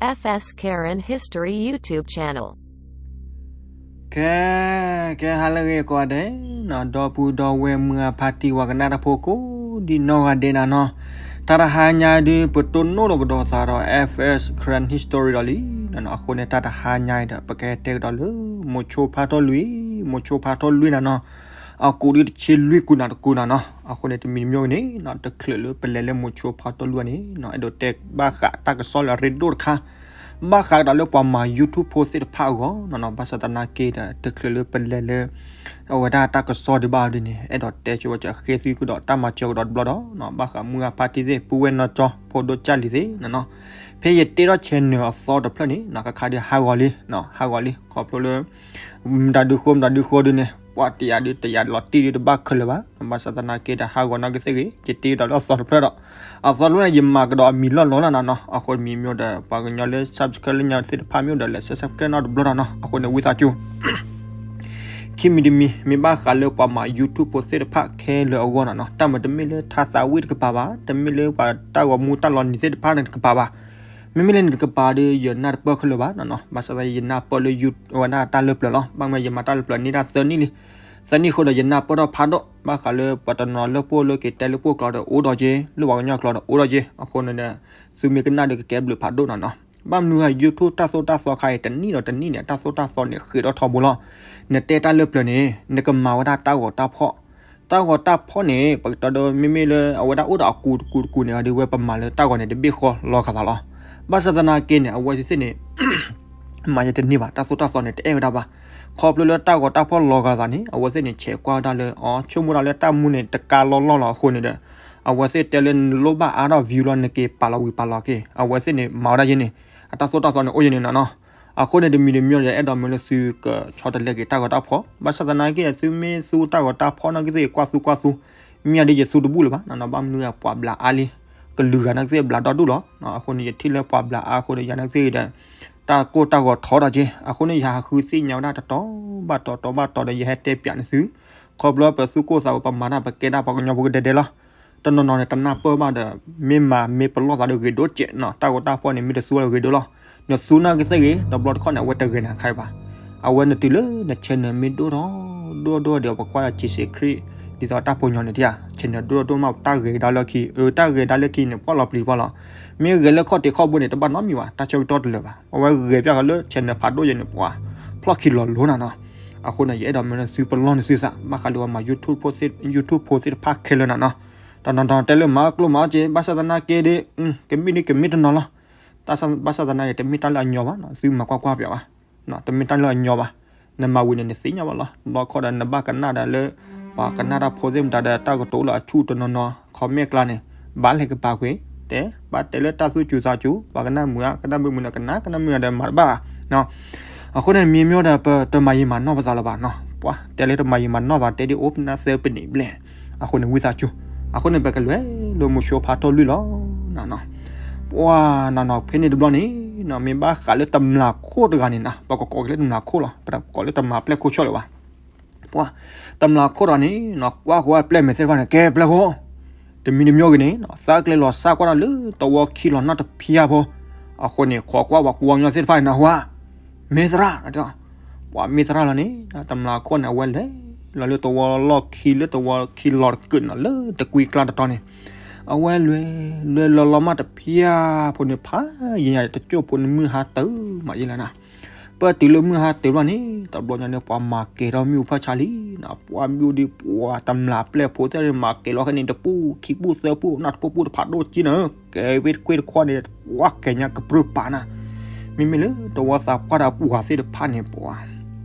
F S Karen History YouTube channel. ကဲ ကဲ ဟါလၢအဂ့ၤကိးဂၤဒဲးနီၤ, ဒီပုၢ်ဒီဝဲၢ်မုၢ်အဖါတံၢ် ပှၤကနၣ်တၢ်ဖိကိးဒံနီၢ်ဂၤဒဲးနီၤနီၤ, တၢ်တဟါညါဒုး ပတိၢ်နီၣ်လီၤကဒီးသးဒီး F S Karen History ဒီးလံနီၤနီၤ. အဃိန့ၣ် တၢ်တဟါညါအံၤဒီး ပကဟဲတဲကဒီးလၢ မိၤဆိဖါထီၣ်လွံၢ်, မိၤဆိဖါထီၣ်လွံၢ်နီၤနီၤ, အကူးဒုးတဆံလွံၢ်ကူးနၤတကူးနီၤနီၤ. အဃိန့ၣ် တမံၤတမံၤဂ့ၤန့ၣ်နီၤ တချုးလၢပလဲၤလၢမိၤဆိဖါထီၣ်လွံၢ်န့ၣ်နီၤ အဲၣ်ဒိးတဲဘၣ်ဃးတၢ်ကစီၣ်လၢအရ့ဒိၣ်တခါ, ဘၣ်ဃးကဒီးလၢပှၤမၤ YouTube ဖိသ့ၣ်တဖၣ်အဂီၢ်နီၤနီၤ. ဘၣ်ဆၣ်သနာ်က့ဒီး တချုးလၢပလဲၤလၢ အဝဲဒၣ်တၢ်ကစီၣ်ဒံးဘၣ်ဒ်န့ၣ် အဲၣ်ဒိးတဲဆိဝဲကဃ့သုကဒီးတၢ်မၤစၢၤကဒီးတဘျီဒီး ဘၣ်ဃးမုၢ်အဖါတံၢ်သ့ၣ် ပုၢ်ဝဲၢ်နီၢ်ကၠီ ဖိဒိၣ်ကၢ်လံၤသ့ၣ်နီၤနီၤ. ဖဲယတဲထီၣ် channel အသီတဖျၢၣ်န့ၣ်နီၤ ခါခါဒုးဟးဂီၤလံ, ဟးဂီၤလံ ခီဖျိလၢ မတၤဒုဃိ မတၤဒုဃိဒုန့ၣ် ပှၤတယာ်ဒုးတယာ်လီၤတံၢ်ဒုးတဘၣ်ခဲလၢာ်ဘၣ်. ဘၣ်ဆၣ်သနာ်က့ဒီး ဟးဂီၤနာ်က့သ့ၣ်ဂ့ၤ ယတဲကဒီးလၢအသီတဖျၢၣ်ဒီး အသီတဖျၢၣ်န့ၣ် ယမၤကဒီးအမံၤလီၢ်လီၢ်လီၤနီၤနီၤ. အဃိမံၤမ့ၢ်ဒီး ပှၤကညီလၢ subscribe လၢညါသ့ၣ်တဖၣ်မ့ၢ်အိၣ်ဒီး လဲၤ subscribe နီတဘျီဒီးနီၤ. အဃိန့ၣ် ဝံသးစူၤ ခံမံၤတမံၤ မ့ၢ်ဘၣ်ဃးလၢပှၤမၤ YouTube ဖိသ့ၣ်တဖၣ်ခဲလၢာ်အဂီၢ်နီၤနီၤ. တၢ်မၤတမ့ၢ်လၢထါသးဝံၣ်တကပၤဘၣ်, တမ့ၢ်လၢပှၤတၢ်ဂီၤမူတၢ်လီၤနံၤသ့ၣ်တဖၣ်န့ၣ်တကပၤဘၣ်. မ့မ့ၢ်လၢန့ၣ်တကပၤဒီး ယနၢ်တပၢၢ်ခဲလၢာ်ဘၣ်နီၤနီၤ. ဘၣ်ဆၣ်သနာ်က့ ယနၢ်ပၢၢ်လၢ ဝဲဒၣ်တၢ်လၢပျၢၤလီၤ. ဘၣ်မနုၤယမၤတၢ်လၢပျၢၤန့ၢ်တၢ်သၢနံၣ်လံ, သၢနံၣ်ဃိဒီး ယနၢ်ပၢၢ်ထီၣ်ဖးဒိၣ်. ဘၣ်ဃးလၢပှၤတနီၤလၢပှိၢ်လၢက့ၤတဲလၢပှိၢ်ကျိာ်ဒီးအိၣ်ဒီးက့, လၢပှၤကညီကျိာ်ဒီးအိၣ်ဒီးက့. အဃိန့ၣ်ဒီး သုမ့ၢ်ကနၣ်ဒီးကကဲဘျုးဖးဒိၣ်နီၤနီၤ. ဘၣ်မနုၤ YouTube တၢ်သိၣ်တၢ်သီခါအံၤ တနံၣ်ဒီးတနံၣ်န့ၣ် တၢ်သိၣ်တၢ်သီန့ၣ် ဃ့ထီၣ်ထီဘိလီၤ. နတဲတၢ်လၢပျၢၤန့ၣ် နကမၤဝဲဒၣ်တၢ်ဂီၤတၢ်ဖီၣ်, တၢ်ဂီၤတၢ်ဖီၣ်န့ၣ် ပကတဲဒီးမ့မ့ၢ်လၢအဝဲဒၣ်အိၣ်ဒီးအကူးတကူးတကူးန့ၣ် ဒ်ဝဲပမၤလၢတၢ်ဂီၤန့ၣ် တဘ့ၣ်ဃီလီၤဂာ်သးလီၤ. ဘၣ်ဆၣ်သနာ်က့န့ၣ် အဝဲသ့ၣ်န့ၣ် မၤယဲတန့ၢ်ဘၣ်, တၢ်သိၣ်တၢ်သီန့ၣ် တအဲၣ်ဝဲဒၣ်ဘၣ်. ခီဖျိလၢတၢ်ဂီၤတၢ်ဖီၣ်လီၤဂာ်သးန့ၣ် အဝဲသ့ၣ်န့ၣ် ဆဲးကွၢ်ဝဲဒၣ်လၢ အီ ဆိကမိၣ်ဒၣ်လၢတၢ်မူန့ၣ် တကါလီၢ်လီၢ်လီၤအဃိန့ၣ်ဒီး အဝဲသ့ၣ်တဲလၢနလိၣ်ဘၣ်အါထီၣ် view လီၤ နက့ၤပာ်လီၤဝံၤပာ်လီၤက့ၤ အဝဲသ့ၣ်န့ၣ် မၤဝဲဒၣ်ယဲန့ၣ် အတၢ်သိၣ်တၢ်သီန့ၣ်အိၣ်ယဲန့ၣ်နီၤနီၤ. အဃိန့ၣ် တမံၤတမံၤဒီး အဲၣ်ဒိးမ့ၢ်လၢသုကဆီတလဲက့ၤတၢ်ဂီၤတၢ်ဖီၣ်, ဘၣ်ဆၣ်သနာ်က့ သုမ့ၢ်သူတၢ်ဂီၤတၢ်ဖီၣ်နာ်က့သ့ၣ် ကွၢ်သူကွၢ်သူ, မ့ၢ်အဒ်ယသူတဘူၣ်လၢၤဘၣ်နီၤနီၤ, ဘၣ်မနုၤပှၤဘျးအါလံ, ကလုာ်ဂၤနာ်က့သ့ၣ်ဘျးဒီဒူၣ်လီၤ. အဃိန့ၣ် ယထံၣ်လၢပှၤဘျးအါအဃိန့ၣ် ယၤနာ်က့သ့ၣ်ဒီး တၢ်ကိၢ်တၢ်ဂီၤထီဒီးက့, အဃိန့ၣ် ယဟးဃုသ့ၣ်ညါဝဲဒၣ်တတီၤဘၣ်တီၤတီၤဘၣ်တီၤဒီး ယဟဲတဲပၠးန့ၢ်သု, ခီဖျိပသူၣ်ကိၢ်သးဂီၤ ပမၤတၢ်ပကဲဒၣ်ပှၤကညီဖိကဒဲဒဲလီၤ. တနီၤနီၤန့ၣ် တနၢ်ပၢၢ်ဘၣ်ဒီး မ့ၢ်မၤမ့ၢ်ပလီၢ်သးဒီးဂ့ၤဒိၣ်ကဲးနီၤ, တၢ်ဂီၤတၢ်ဖီၣ်န့ၣ် မ့ၢ်တသူလၢဂ့ၤဒိၣ်လီၤ. နသူနာ်က့သ့ၣ်ဂ့ၤ တဘျီတခီၣ်န့ၣ် အဝဲတဂ့ၤနၤခါအံၤဘၣ်. အဝဲနတုၤလၢန channel မ့ၢ်ဒိၣ်ထီၣ် ဒိၣ်ဒိၣ်ဒီး ပကွၢ်ဒီး က့စ့ခရံာ် ဒ်သိးတၢ်ဖိညီန့ၣ်တယၤ channel ဒိၣ်ဒိၣ်မး တၢ်ဂဲၤကဒါလၢခံ, အတၢ်ဂဲၤဒါလၢခံန့ၣ် ပှၢ်လီၤပျံၤပှၢ်လီၤ, မ့ၢ်ဂဲၤလၢခီၣ်ထံးခီၣ်ဘိန့ၣ် တဘၣ်နီတမံၤဘၣ်, တၢ်ဆၢကတီၢ်တလၢာ်ဘၣ်. အဝဲဂဲၤပၠးဃီလၢ channel ဖးဒိၣ်ယဲန့ၣ် ပှၤ ဖျီၣ်ခံလီၤလိၤနၤနီၤ. အဃိန့ၣ် ယအဲၣ်ဒိးမ့ၢ်လၢသုပလီၢ်န့ၢ်သုသး ဘၣ်ဃးလၢပှၤမၤ YouTube ဖိသ့ၣ်တဖၣ်ခဲလၢာ်နၤနီၤ. တနီၤနီၤတဲလၢမၤကျိၣ်မၤစ့ ဘၣ်ဆၣ်သနာ်က့ဒီး ကမ့ၢ်ဒ်ကမ့ၢ်တနီၤလီၤ. ဘၣ်ဆၣ်သနာ်က့ တမ့ၢ်တၢ်လၢအညီဘၣ်နီၤ, သုမၤကွၢ်ကွၢ်ပၠးဘၣ် တမ့ၢ်တၢ်လၢအညီဘၣ်. နမၤဝံၤန့ၣ် နသ့ၣ်ညါဘၣ်လီၤ. တဘျီခီၣ်ဒီး နဘၣ်ကနၣ်ဒီးလၢ ပှၤကနၣ်တၢ်ဖိသ့ၣ်မတၤဒီး တၢ်ကတိၤလၢအဆူၣ်တနီၤနီၤ comment ကျါန့ၣ် ဘၣ်လဲၤကပၤကွံာ် တဲ ဘၣ်တဲလၢတၢ်သူၣ်စူၤသးစူၤ ပှၤကနၣ်မုာ်ဧါ ကနၣ်မုာ်မုာ်ဒီးကနၣ် ကနၣ်မုာ်ဒီးမၤတဘၣ်ဘၣ်. အဃိန့ၣ် မ့ၢ်မ့ၢ်ဒီး ပတမၤယံာ်မၤနီၢ်ပသးလၢၤဘၣ်နီၤ. ပှၤတဲလၢတမၤယံာ်မၤနီၢ်သး တဲဒ်အိၣ်ပနၢ်သၢပနံးဘျဲၣ်. အဃိန့ၣ် ဝံသးစူၤ. အဃိန့ၣ် ပကလဲၤလၢမိၤဆိဖးထီၣ်လွံၢ်လီၤနၤနီၤ. ပှၤနၤနီၤ ဖဲန့ၣ်တဘျီန့ၣ်နီၤ မ့ၢ်ဘၣ်ဃးလၢတမျာ်ခိၣ်တဂၤန့ၣ်နီၤ ပကကိးက့ၤလၢတမျာ်ခိၣ်လီၤ. ပတကိးလၢတမျာ်ပျဲၢ်ခိၣ်ဆၢလၢၤဘၣ်. ပှၤ တမျာ်ခိၣ်တဂၤန့ၣ်နီၤ ကွၢ်ဃီၤဝဲပျဲၢ်မဲာ်သ့ၣ်တဖၣ်န့ၣ် ကဲပျဲၢ်ဖိ တမံၤတမံၤဂ့ၤန့ၣ်နီၤ သးကျဲလီၤစၢ်ကွၢ်တၢ်လၢတဝီခံလီၤနီၣ်တဖျၢၣ်ဖိ. အဃိန့ၣ် ခိးကွၢ်ပှၤကူအီၤညီသ့ၣ်တဖၣ်န့ၣ်နီၤ ဟူဧါ မ့ၢ်သရၣ် ပှၤမ့ၢ်သရၣ်လီၤန့ၣ် တမျာ်ခိၣ်န့ၣ် အဝဲလဲၤလီၤလၢတဝီလီၢ်ခံ လၢတဝီခံလီၤတကုာ်နီၤ လၢတကွံကျါတတီၤန့ၣ် အဝဲလဲၤ လဲၤလီၤလီၤမၢ်တဖျၢၣ်ဖိန့ၣ် ဖးယံာ်ယံာ်တကၠိၢ်ဖိန့ၣ် မုၢ်ဟါတၢၤမးယံာ်လီၤနၤ. ပတုၤလၢမုၢ်ဟါတၢၤဘျီန့ၣ် တဘျီညါန့ၣ် ပှၤမၤကဲၤထီၣ်မ့ၣ်အူဖၢၣ်ဆါလံနီၤ. ပှၤမ့ၢ်ဒ်ပှၤတမျာ်ပျဲၢ်ဖိသ့ၣ်န့ၣ် မၤကဲၤလီၤခဲန့ၣ် တပူၤခံပူၤသၢပူၤ နီၢ်တပူၤပူၤတဖးဒိၣ်ကံနီၤ ကဲဝ့ၢ်တကွ့ၢ်တခီန့ၣ် ပှၤကဲၤညါကပြုၢ်ပာ်နၤ. မ့မ့ၢ်လၢတဝီသးပှၢ်ဒီးပှၤသ့ၣ်တဖၣ်န့ၣ် ပှၤ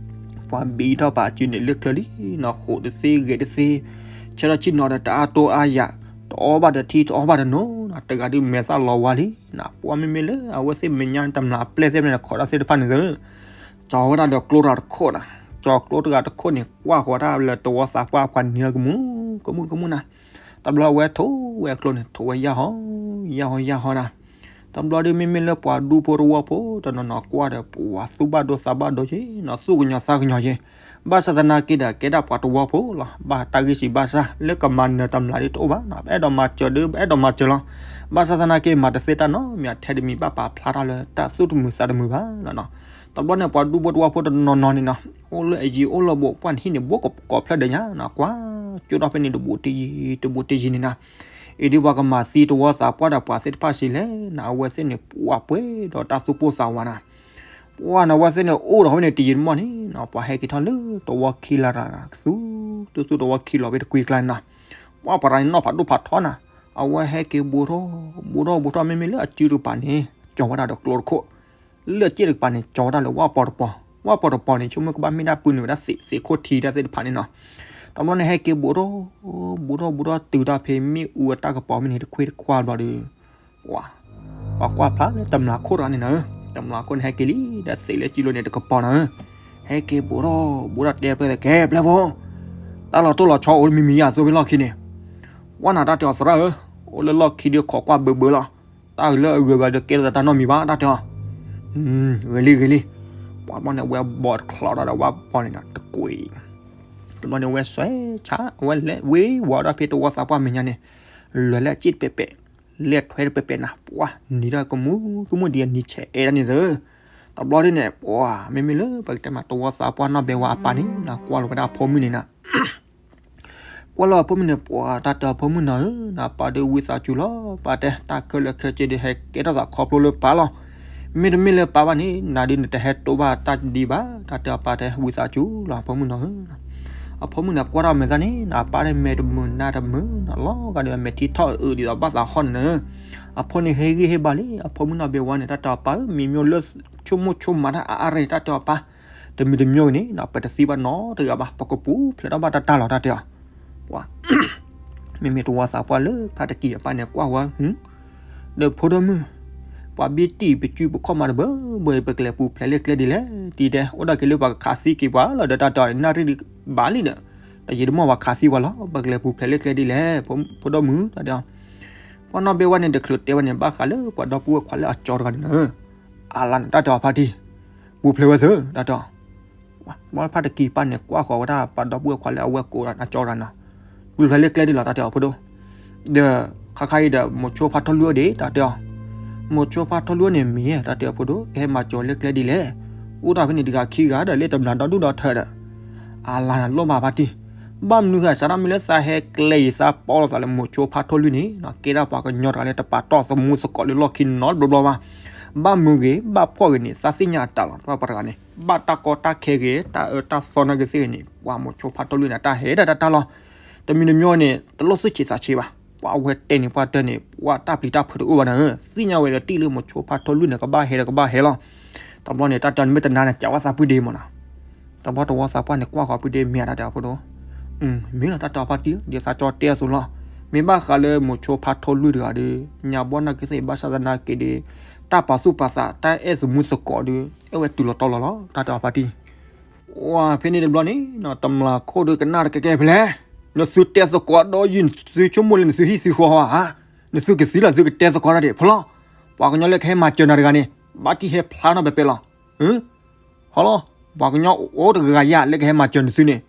ပှၤဘံထီၣ်ပာ်စုန့ၣ်လၢချၢလံနီၤ ဃိးတသ့ဂဲၤတသ့ ဆၢထီၣ်ဆ့ၣ်နီၤဒီးတအါတိအါယၤ တအီၣ်ဘၣ်ဒီးထံ တအီဘၣ်ဒီးနိနီၤ တဂၤဒုးမဲာ်သၣ်လီၤဝါလံနီၤ. ပှၤမ့မ့ၢ်လၢအဝဲသ့ၣ်မဲာ်ညါတမျာ်ပျဲၢ်သ့ၣ်မ့ၢ်န့ၣ် ခိးတၢ်သ့ၣ်တဖၣ်န့ၣ်သ့ ကၠီဝဲဒၣ်ဒီးကျိတဂၤတခိၣ်နီၤ ကၠီကျိတဂၤတခိၣ်န့ၣ် ကွၢ်ဃီၤတၢ်လၢတဝီသးပှၢ်ပှၤနံၤလီၤကမူၣ် ကမူၣ်ကမူၣ်နၤ. တဘျီအဝဲထိၣ်ဝဲအကျိန့ၣ် ထိၣ်ဝဲယၢ်ဟီ ယၢ်ဟီယၢ်ဟီနၤ. တဘျီဒုးမ့မ့ၢ်လၢပှၤဒူဖိတဝီဖိ တနီၤနီၤကွၢ်ဒီး ပှၤသူၣ်ဘၣ်ဒိသးဘၣ်ဒိက့နီၤ သူၣ်ကညီၤသးကညီၤက့ ဘၣ်ဆၣ်သနာ်က့ဒီး ကဲဒၣ်ပှၤတဝီဖိလီၤ. ဘၣ်တၢ်ဂံၢ်စၢ်ဘၣ်ဆၣ် လၢကမၤနၢၤတမျးဒ်တအိၣ်ဘၣ်နီၤ, အဲၣ်ဒိးမၤစၢၤဒီး အဲၣ်ဒိးမၤစၢၤလီၤ. ဘၣ်ဆၣ်သနာ်က့ မၤတသ့တၢ်နီတမံၤ ထဲတမံၤ ဘၣ်ပာ်ဖျါထီၣ်လၢတၢ်သူၣ်တမုာ်သးတမုာ်ဘၣ်နီၤ. တဘျီန့ၣ် ပှၤဒူဖိတဝီဖိတနီၤနီၤန့ၣ်နီၤ, အိၣ်လၢအယံၤအိၣ်လၢဘူး ပှၢ်နဟံၣ်န့ၣ် ဘူးကကိးဖျၢၣ်ဒီးညါနီၤ, ကွၢ်ကၠိထီၣ်ဖဲန့ၣ် တဘူးတယံၤ တဘူးတယံၤန့ၣ်နီၤ. အံၤဒ်ပှၤကမၤသံတဝီသးပှၢ်ဒီးပှၤသ့ၣ်တဖၣ်စံးလဲၣ်နီၤ, အဝဲသ့ၣ်န့ၣ် ပှၢ်ပှဲၤဒီးတၢ်သူၣ်ပိၢ်သးဝးနီၤ. ပှၢ်န့ၣ် အဝဲသ့ၣ်န့ၣ် အိၣ်ဒီးဖဲန့ၣ်တယံာ်တမီၢ်န့ၣ်နီၤ, ပှၤဟဲက့ၤထီၣ်လၢတဝီခံလၢ်ရၤ သူ သူသူတဝီခံလီၤဖဲတကွံာ်ကျါန့ၣ်နီၤ. ပှၢ်ပှၤတဂၤန့ၣ်နီၤဖးဒိၣ်ဖးထီနီၤ, အဝဲဟဲက့ၤဘူးထီၣ် ဘူးထီၣ်ဘူးထီၣ် မ့မ့ၢ်လၢအစုတကပၤန့ၣ် ကၠီၤဝဲဒၣ်ဒီးကျိတခိၣ်, လၢအစ့ၣ်တကပၤန့ၣ် ကၠီၤဝဲဒၣ်လၢဝၣ်ပီတပီၤ, ဝၣ်ပီတပီၤန့ၣ် ဆိကမိၣ်ကဘၣ်မ့ၢ်ဒၣ်ပုၢ်နုာ်ဝဲဒၣ်သ့ၣ်ခိၣ်ထံတၢ်သ့ၣ်တဖၣ်န့ၣ်နီၤ. တဘျီန့ၣ်ဟဲက့ၤဘူးထီၣ် ဘူးထီၣ်ဘူးထီၣ် တုၤတၢ်ဖဲမ့ၣ်အူအတၢ်ကပီၤမ့ၢ်န့ၣ် တခွ့တခွါဘျီဒီး ပှၤ ပှၤကွၢ်ဖျါလၢတမျးခိၣ်တဂၤန့ၣ်နီၤ, တမျးခိၣ်န့ၣ်ဟဲက့ၤလံ ဒီးသ့ၣ်လၢစုလိၤန့ၣ်တကပီၤနီၤ, ဟဲက့ၤဘူးထီၣ်ဘူးထီၣ်တဲဖျၢၣ် ကဲဖျၢၣ်ဖိ, တၢ်လီၤတိၢ်လီၤဆီအိၣ်မံၤမံၤယါသိဖဲလီၢ်ခံန့ၣ်, ကွၢ်နၤတၢ်တဲအီၤသရၣ်ဧၢ, အိၣ်လၢလီၢ်ခံဒီးခိးကွၢ်ဘၢဘၢလီၤ, တၢ်အုးလၢအဂုၤအဂၤဒီးကဲထီၣ်သးတၢ်နီတမံၤဘၣ်တၢ်တဲအီၤ, ဂ့ၤလံဂ့ၤလံ, ပှၤတဘျီန့ၣ် အဝဲဘီၣ်တချီးဒီးဝၣ်ပီန့ၣ်ဒီးတကွံာ် တဘျီန့ၣ် အဝဲစွဲဆါ အဝဲလဲၤဝ့ၤဝီၤဒီးဖဲတဝီသးပှၢ်မဲာ်ညါန့ၣ်, လဲၤလၢအစ့ၣ်တပဲာ်ပဲာ်, လဲၤထွဲတပဲာ်ပဲာ်နၤ, ပှၤနံၤဒီးကမူၣ်ကမူၣ်ဒံးအနံၤဆဲးအဲၣ်ဒၣ်န့ၣ်သၢ, တဘျီဒ်န့ၣ် ပှၤ မ့မ့ၢ်လၢပကတဲမးတဝီသးပှၢ်နီၢ်ဘဲဝါအပၢ်န့ၣ် နကွၢ်လီၤဝဲဒၣ်အဖိမုၣ်န့ၣ်နၤ ကွၢ်လီၤအဖိမုၣ်န့ၣ် ပှၤတၢ်တဲအီၤဖိမုၣ်နီၤဧၢ, နပၢ်ဒီးဝံသးစူၤလီၤ, ပၢ်တဲတၢ်ခဲလၢာ်ခဲဆ့ဒီးဟဲကဲထီၣ်သးခီဖျိလၢပၢ်လီၤ, မ့တမ့ၢ်လၢပၢ်ဘၣ်န့ၣ် နၤဒ်နတဟဲတိဘၣ်တၢ်ဒံးဘၣ်, တၢ်တဲအီၤပၢ်တဲဝံသးစူၤလီၤ အဖိမုၣ်နီၤဧၢ. အဖိမုၣ်န့ၣ်ကွၢ်ထီၣ်မဲာ်သၣ်န့ၣ် နပၢ်ဒီးမဲာ်တမုာ်နါတမုာ်နီၤ, လီၤဂာ်ဒီးမဲာ်ထံထီၣ်အုးဒ်သိးဘၣ်သးဟီၣ်န့ၣ်နၤ, အဖိန့ၣ်ဟ့ၣ်ဂံၢ်ဟ့ၣ်ဘါလံ အဖိမုၣ်နီၢ်ဘဲဝါန့ၣ် တၢ်တဲအီၤပၢ်ဧၢ, မံၤမျိၣ်လၢဆိကမိၣ်ဆိကမးတၢ်အါအါရၤ တၢ်တဲအီၤပၢ်, တမံၤတမံၤဂ့ၤန့ၣ် ပတသံဘၣ်နီတဂၤဘၣ်, ပကပူၤဖျဲးထီၣ်ဘၣ်တၢ်တၢ်လီၤ တၢ်တဲအီၤ, ပှၤ မ့မ့ၢ်တဝီသးပှၢ်လၢဖါတကံၢ်အပၢ်န့ၣ်ကွၢ်ဝဲ ဒီးဖိဒိၣ်မုၣ်, ပှၤဘံၣ်တံၢ်ပစုပခီၣ်မးတဘၢဘၢအံၤ ပကလဲၤပူၤဖျဲးလၢကျဲဒ်လဲၣ်, တံၤတဲ အိၣ်ဒၣ်က့ၤလၢပှၤကခးသံက့ၤပှၤလီၤ ဒီးတၢ်တဲအီၤ နၣ်ရံၣ်ဒံးဘၣ်လံဒီး, တယံာ်တမီၢ်ပှၤခးသံပှၤလီၤ ပကလဲၤပူၤဖျဲးလၢကျဲဒ်လဲၣ်, ဖိဒိၣ်မုၣ် တၢ်တဲအီၤ, ပှၤနီၢ်ဘဲဝါန့ၣ် တချုးတဲဝဲန့ၣ် ဘၣ်ဃးလၢပှၤဒီပုၢ်ဝဲၢ်ခွါလၢအကၠီတဂၤန့ၣ်နၤ, အလါန့ၣ် တၢ်တဲအီၤဖါတံၢ်, ပူၤဖျဲးဝဲသၢ တၢ်တဲအီၤ ပှၤဖါတကံၢ်ပၢ်န့ၣ် ကွၢ်ဃီၤဝဲဒၣ်ပှၤဒီပုၢ်ဝဲၢ်ခွါလၢအဝဲၢ်ကိးအကၠီတဂၤန့ၣ်, ပူၤဖျဲးလၢကျဲဒ်လဲၣ် တၢ်တဲအီၤဖိဒိၣ်, ဒီး ခါခါအံၤဒီး မိၤဆိဖါထီၣ်လွံၢ်အိၣ်ဒံး တၢ်တဲအီၤ, မိၤဆိဖါထီၣ်လွံၢ်အိၣ်န့ၣ်မ့ၢ် တၢ်တဲအီၤဖိဒိၣ် ကဟဲမၤစၢၤလၢကျဲဒ်လဲၣ်, အိၣ်တၢ်ဖဲန့ၣ်တဂၤခံဂၤဒီး လၢတမျးဒီဒူၣ်ဒီထၢဒီး, အလါန့ၣ် လိၣ်ဘၣ်ဖါတံၢ်, ဘၣ်မနုၤဃာ်စးထီၣ်မ့ၢ်လၢသးဟဲကျဲအံၤ သးပီလိာ်သးလၢမိၤဆိဖါထီၣ်လွံၢ်န့ၣ် ကဲဒၣ်ပှၤကညီတဂၤလၢတပာ်တီၢ်သမူသကိးလၢလီၢ်ခံနီတဘျီဘျီဘၣ်, ဘၣ်မုာ်ဂ့ၤ ဘၣ်ဖှီၣ်ဂ့ၤန့ၣ် သးသ့ၣ်ညါအတၢ်လီၤ ပှၤတဂၤန့ၣ် ဘၣ်တၢ်ကီတၢ်ခဲဂ့ၤ တၢ်အၢတၢ်သီနာ်က့သ့ၣ်ဂ့ၤန့ၣ် ပှၤမိၤဆိဖါထီၣ်လွံၢ်န့ၣ် တၢ်ဟဲဒၣ်တၢ်တၢ်လီၤ, တမံၤတမံၤန့ၣ် တလိၣ်သူၣ်ဆံးသးဆံးဘၣ်, ပှၤအဝဲတဲန့ၣ် ပှၤတဲန့ၣ် ပှၤတၢ်ပျံၤတၢ်ဖုးတအိၣ်ဘၣ်နၤဧၢ, သ့ၣ်ညါဝဲလၢတံၢ်လၢမိၤဆိဖါထီၣ်လွံၢ်န့ၣ် ကဘၣ်ဟဲဒီးကဘၣ်ဟဲလီၤ, တဘျီန့ၣ် တၢ်တဲန့ၣ် မ့ၢ်တနာ်န့ၣ် ကးဝဲသးပုၢ်ဒ့မးနီၤ တဘျီတဝီသးပှၢ်န့ၣ် ကွၢ်ဃီၤပုၢ်ဒ့မ့ၢ်တၢ်တဲအီၤဖိဒိၣ်, မ့ၢ်လီၤ တၢ်တဲအီၤဖါတံၢ် ဒ်သးကၠီတဲအသိးလီၤ, မ့ၢ်ဘၣ်ဃးလၢမိၤဆိဖါထီၣ်လွံၢ်တဂၤဒီး ညါဘီနာ်က့သ့ၣ် ဘၣ်ဆၣ်သနာ်က့ဒီး တၢ်ပာ်သူၣ်ပာ်သး တၢ်အဲၣ်သမူသကိးဒီး အဲၣ်ဝဲတုၤလီၤတီၤလီၤလီၤ တၢ်တဲအီၤဖါတံၢ်, ဝဲဖဲန့ၣ်တဘျီန့ၣ် တမျးခိၣ်ဒီးကနၣ်တကဲကဲဖဲလဲၣ်, နသုတဲသကိးဒီးယုၢ် နသုဆိကမိၣ်လၢနသုဟံၣ်သုဃီဧါ, နသုကသံလီၤ သုကတဲသကိးတၢ်ဒံး ဖီလီၤ, ပှၤကညီလၢကဟဲမၤစၢၤနၤတဂၤန့ၣ် ဘၣ်တံၢ်ဟဲဖျါနီၣ်ပဲပဲလီၤ, ဟီလီၤ, ပှၤကညီအိၣ်တဂၤယါလၢကဟဲမၤစၢၤနသုန့ၣ်,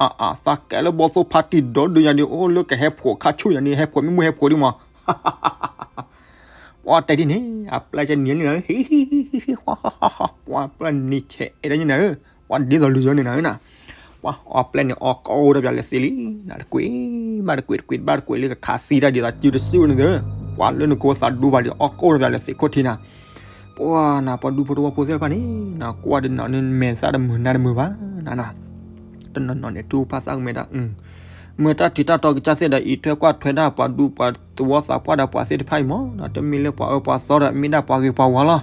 အါအါ သးကဲလၢဘီသိၣ်ဖါတံၢ်ဒီးဒုးယၤဒီး အိၣ်လၢကဟဲဖှိးခါဆူၣ်ယၤန့ၣ် ဟဲဖှိးမ့ၢ်မုၢ်ဟဲဖှိးဒံးမး, ပှၤတဲဒ်န့ၣ် အပျဲၢ်ကနံၤန့ၣ်လီၤ, ပှၤပျဲၢ်နံၤဆဲးအဲၣ်ဒၣ်န့ၣ်နၤဧၢ, ပှၤဒ်သိးလူၤယီၤန့ၣ်နၤဧၢ, ပှၤအပျဲၢ်န့ၣ် အီၣ်ကိၣ်တပျးလၢသ့လံ, နတကွံာ်ဘၣ်တကွံာ် တကွံာ်ဘၣ်တကွံာ်လၢကခးသံတၢ်ဒ်သိးစုတစုန့ၣ်သၢ, ပှၤလၢနကိးသးဒူဘၣ်ဒီး အီၣ်ကိၣ်တပျးလၢသ့ခိၣ်ထံနၤ ပှၤနၤ ပှၤဒူဖိတဝီဖိသ့ၣ်တဖၣ်န့ၣ် နကွၢ်ဒီးနီၢ်န့ၣ် မဲာ်သၣ်တမုာ်နါတမုာ်ဘၣ်နၤ, တနီၤနီၤန့ၣ် ထူကဖၣ်သၣ်ကမဲဒၣ်, မ့ၢ်တၢ်ထံးတၢ်တီကစၢ်သ့ၣ်ဒီး အံးထွဲကွၢ်ထွဲဒၣ်ပှၤဒူပှၤသဝီသးပှၢ်ဒီးပှၤသ့ၣ်တဖၣ်အံၤမး, တမ့ၢ်လၢပှၤအၢပှၤသီဒီး မ့ၢ်ဒၣ်ပှၤဂ့ၤပှၤဝါလီၤ,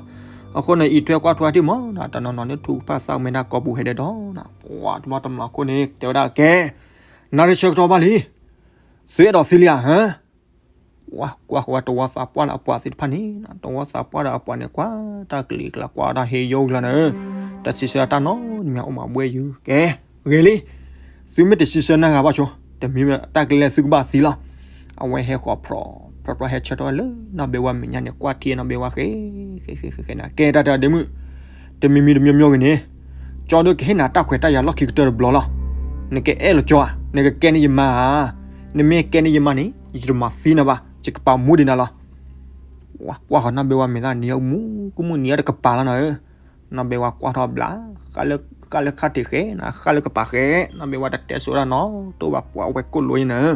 အဃိန့ၣ် အံးထွဲကွၢ်ထွဲထံၣ်မး, တနီၤနီၤန့ၣ် ထူကဖၣ်သၣ်ကမဲဒၣ်ကိာ်ပူၤဟဲဒဲးဒီးနၤ, ပှၤတဘျီတမျးခိၣ်န့ၣ် တဲဝဲဒၣ်ကဲ, နၤရ့ဆၢကတီၢ်ဘၣ်လံ, သုအဲၣ်ဒိးသံလံဧါ ဟၢ ဝဲကွၢ်ဃီၤဝဲတဝီသးပှၢ်လၢအပှၤသ့ၣ်တဖၣ်န့ၣ်, တဝီသးပှၢ်ဒီးအပှၤန့ၣ် ကွၢ်တၢ်ကလံၤကျါ ကွၢ်တၢ်ဟ့ယိကျါန့ၣ်, တၢ်စံးဆၢတၢ်နီတမံၤအိၣ်မးဘှဲယုၤ, ကဲ, ဂ့ၤလံ, သုမ့ၢ်တစံးဆၢနၢ်ဂၤဘၣ်ဆိ, တမံၤမ့ၢ်တၢ်ကလဲၤသုကဘၣ်သံလီၤ, အဝဲဟဲဃီၤဖြီ, ဖြီဖြီဟဲဆၢထီၣ်ဝဲလၢနီၢ်ဘဲဝါမဲာ်ညါန့ၣ် ကွၢ်ထံနီၢ်ဘဲဝါဃဲ, ဃဲဃဲဃဲဃဲနၤ, ကဲတၢ်တၢ်ဒ့မုၣ်, တမံၤမံၤတမံၤမံၤဂ့ၤန့ၣ်, ကၠီဒုးကဟ့ၣ်နၤတၢ်ခွဲးတၢ်ယာ်လီၢ်ခံကတၢၢ်တဘျီလီၤ. နကအဲၣ်လီၤကၠီဧါ, နကကဲန့ၢ်ယမါဧါ, နမ့ၢ်ကဲန့ၢ်ယမါန့ၣ် ယတမၤသံနၤဘၣ်, ယကပာ်မူဒံးနၤလီၤ. ဝၤကွၢ်ဃီၤနီၢ်ဘဲဝါမဲာ်သၣ်နံၤအမူကမူၣ်နံၤအတကပၤလီၤနၤဧၢ. နီၢ်ဘဲဝါကွၢ်ထီၣ်ဘျး, ဃၣ်လၢခါတ့ၢ်ဃဲနၤ, ဃၣ်လၢကပၤဃဲ, နီၢ်ဘဲဝါတတဲဆိဒၣ်နီတအိၣ်ဘၣ်, ပှၤဝဲကိၣ်လိယနၤဧၢ.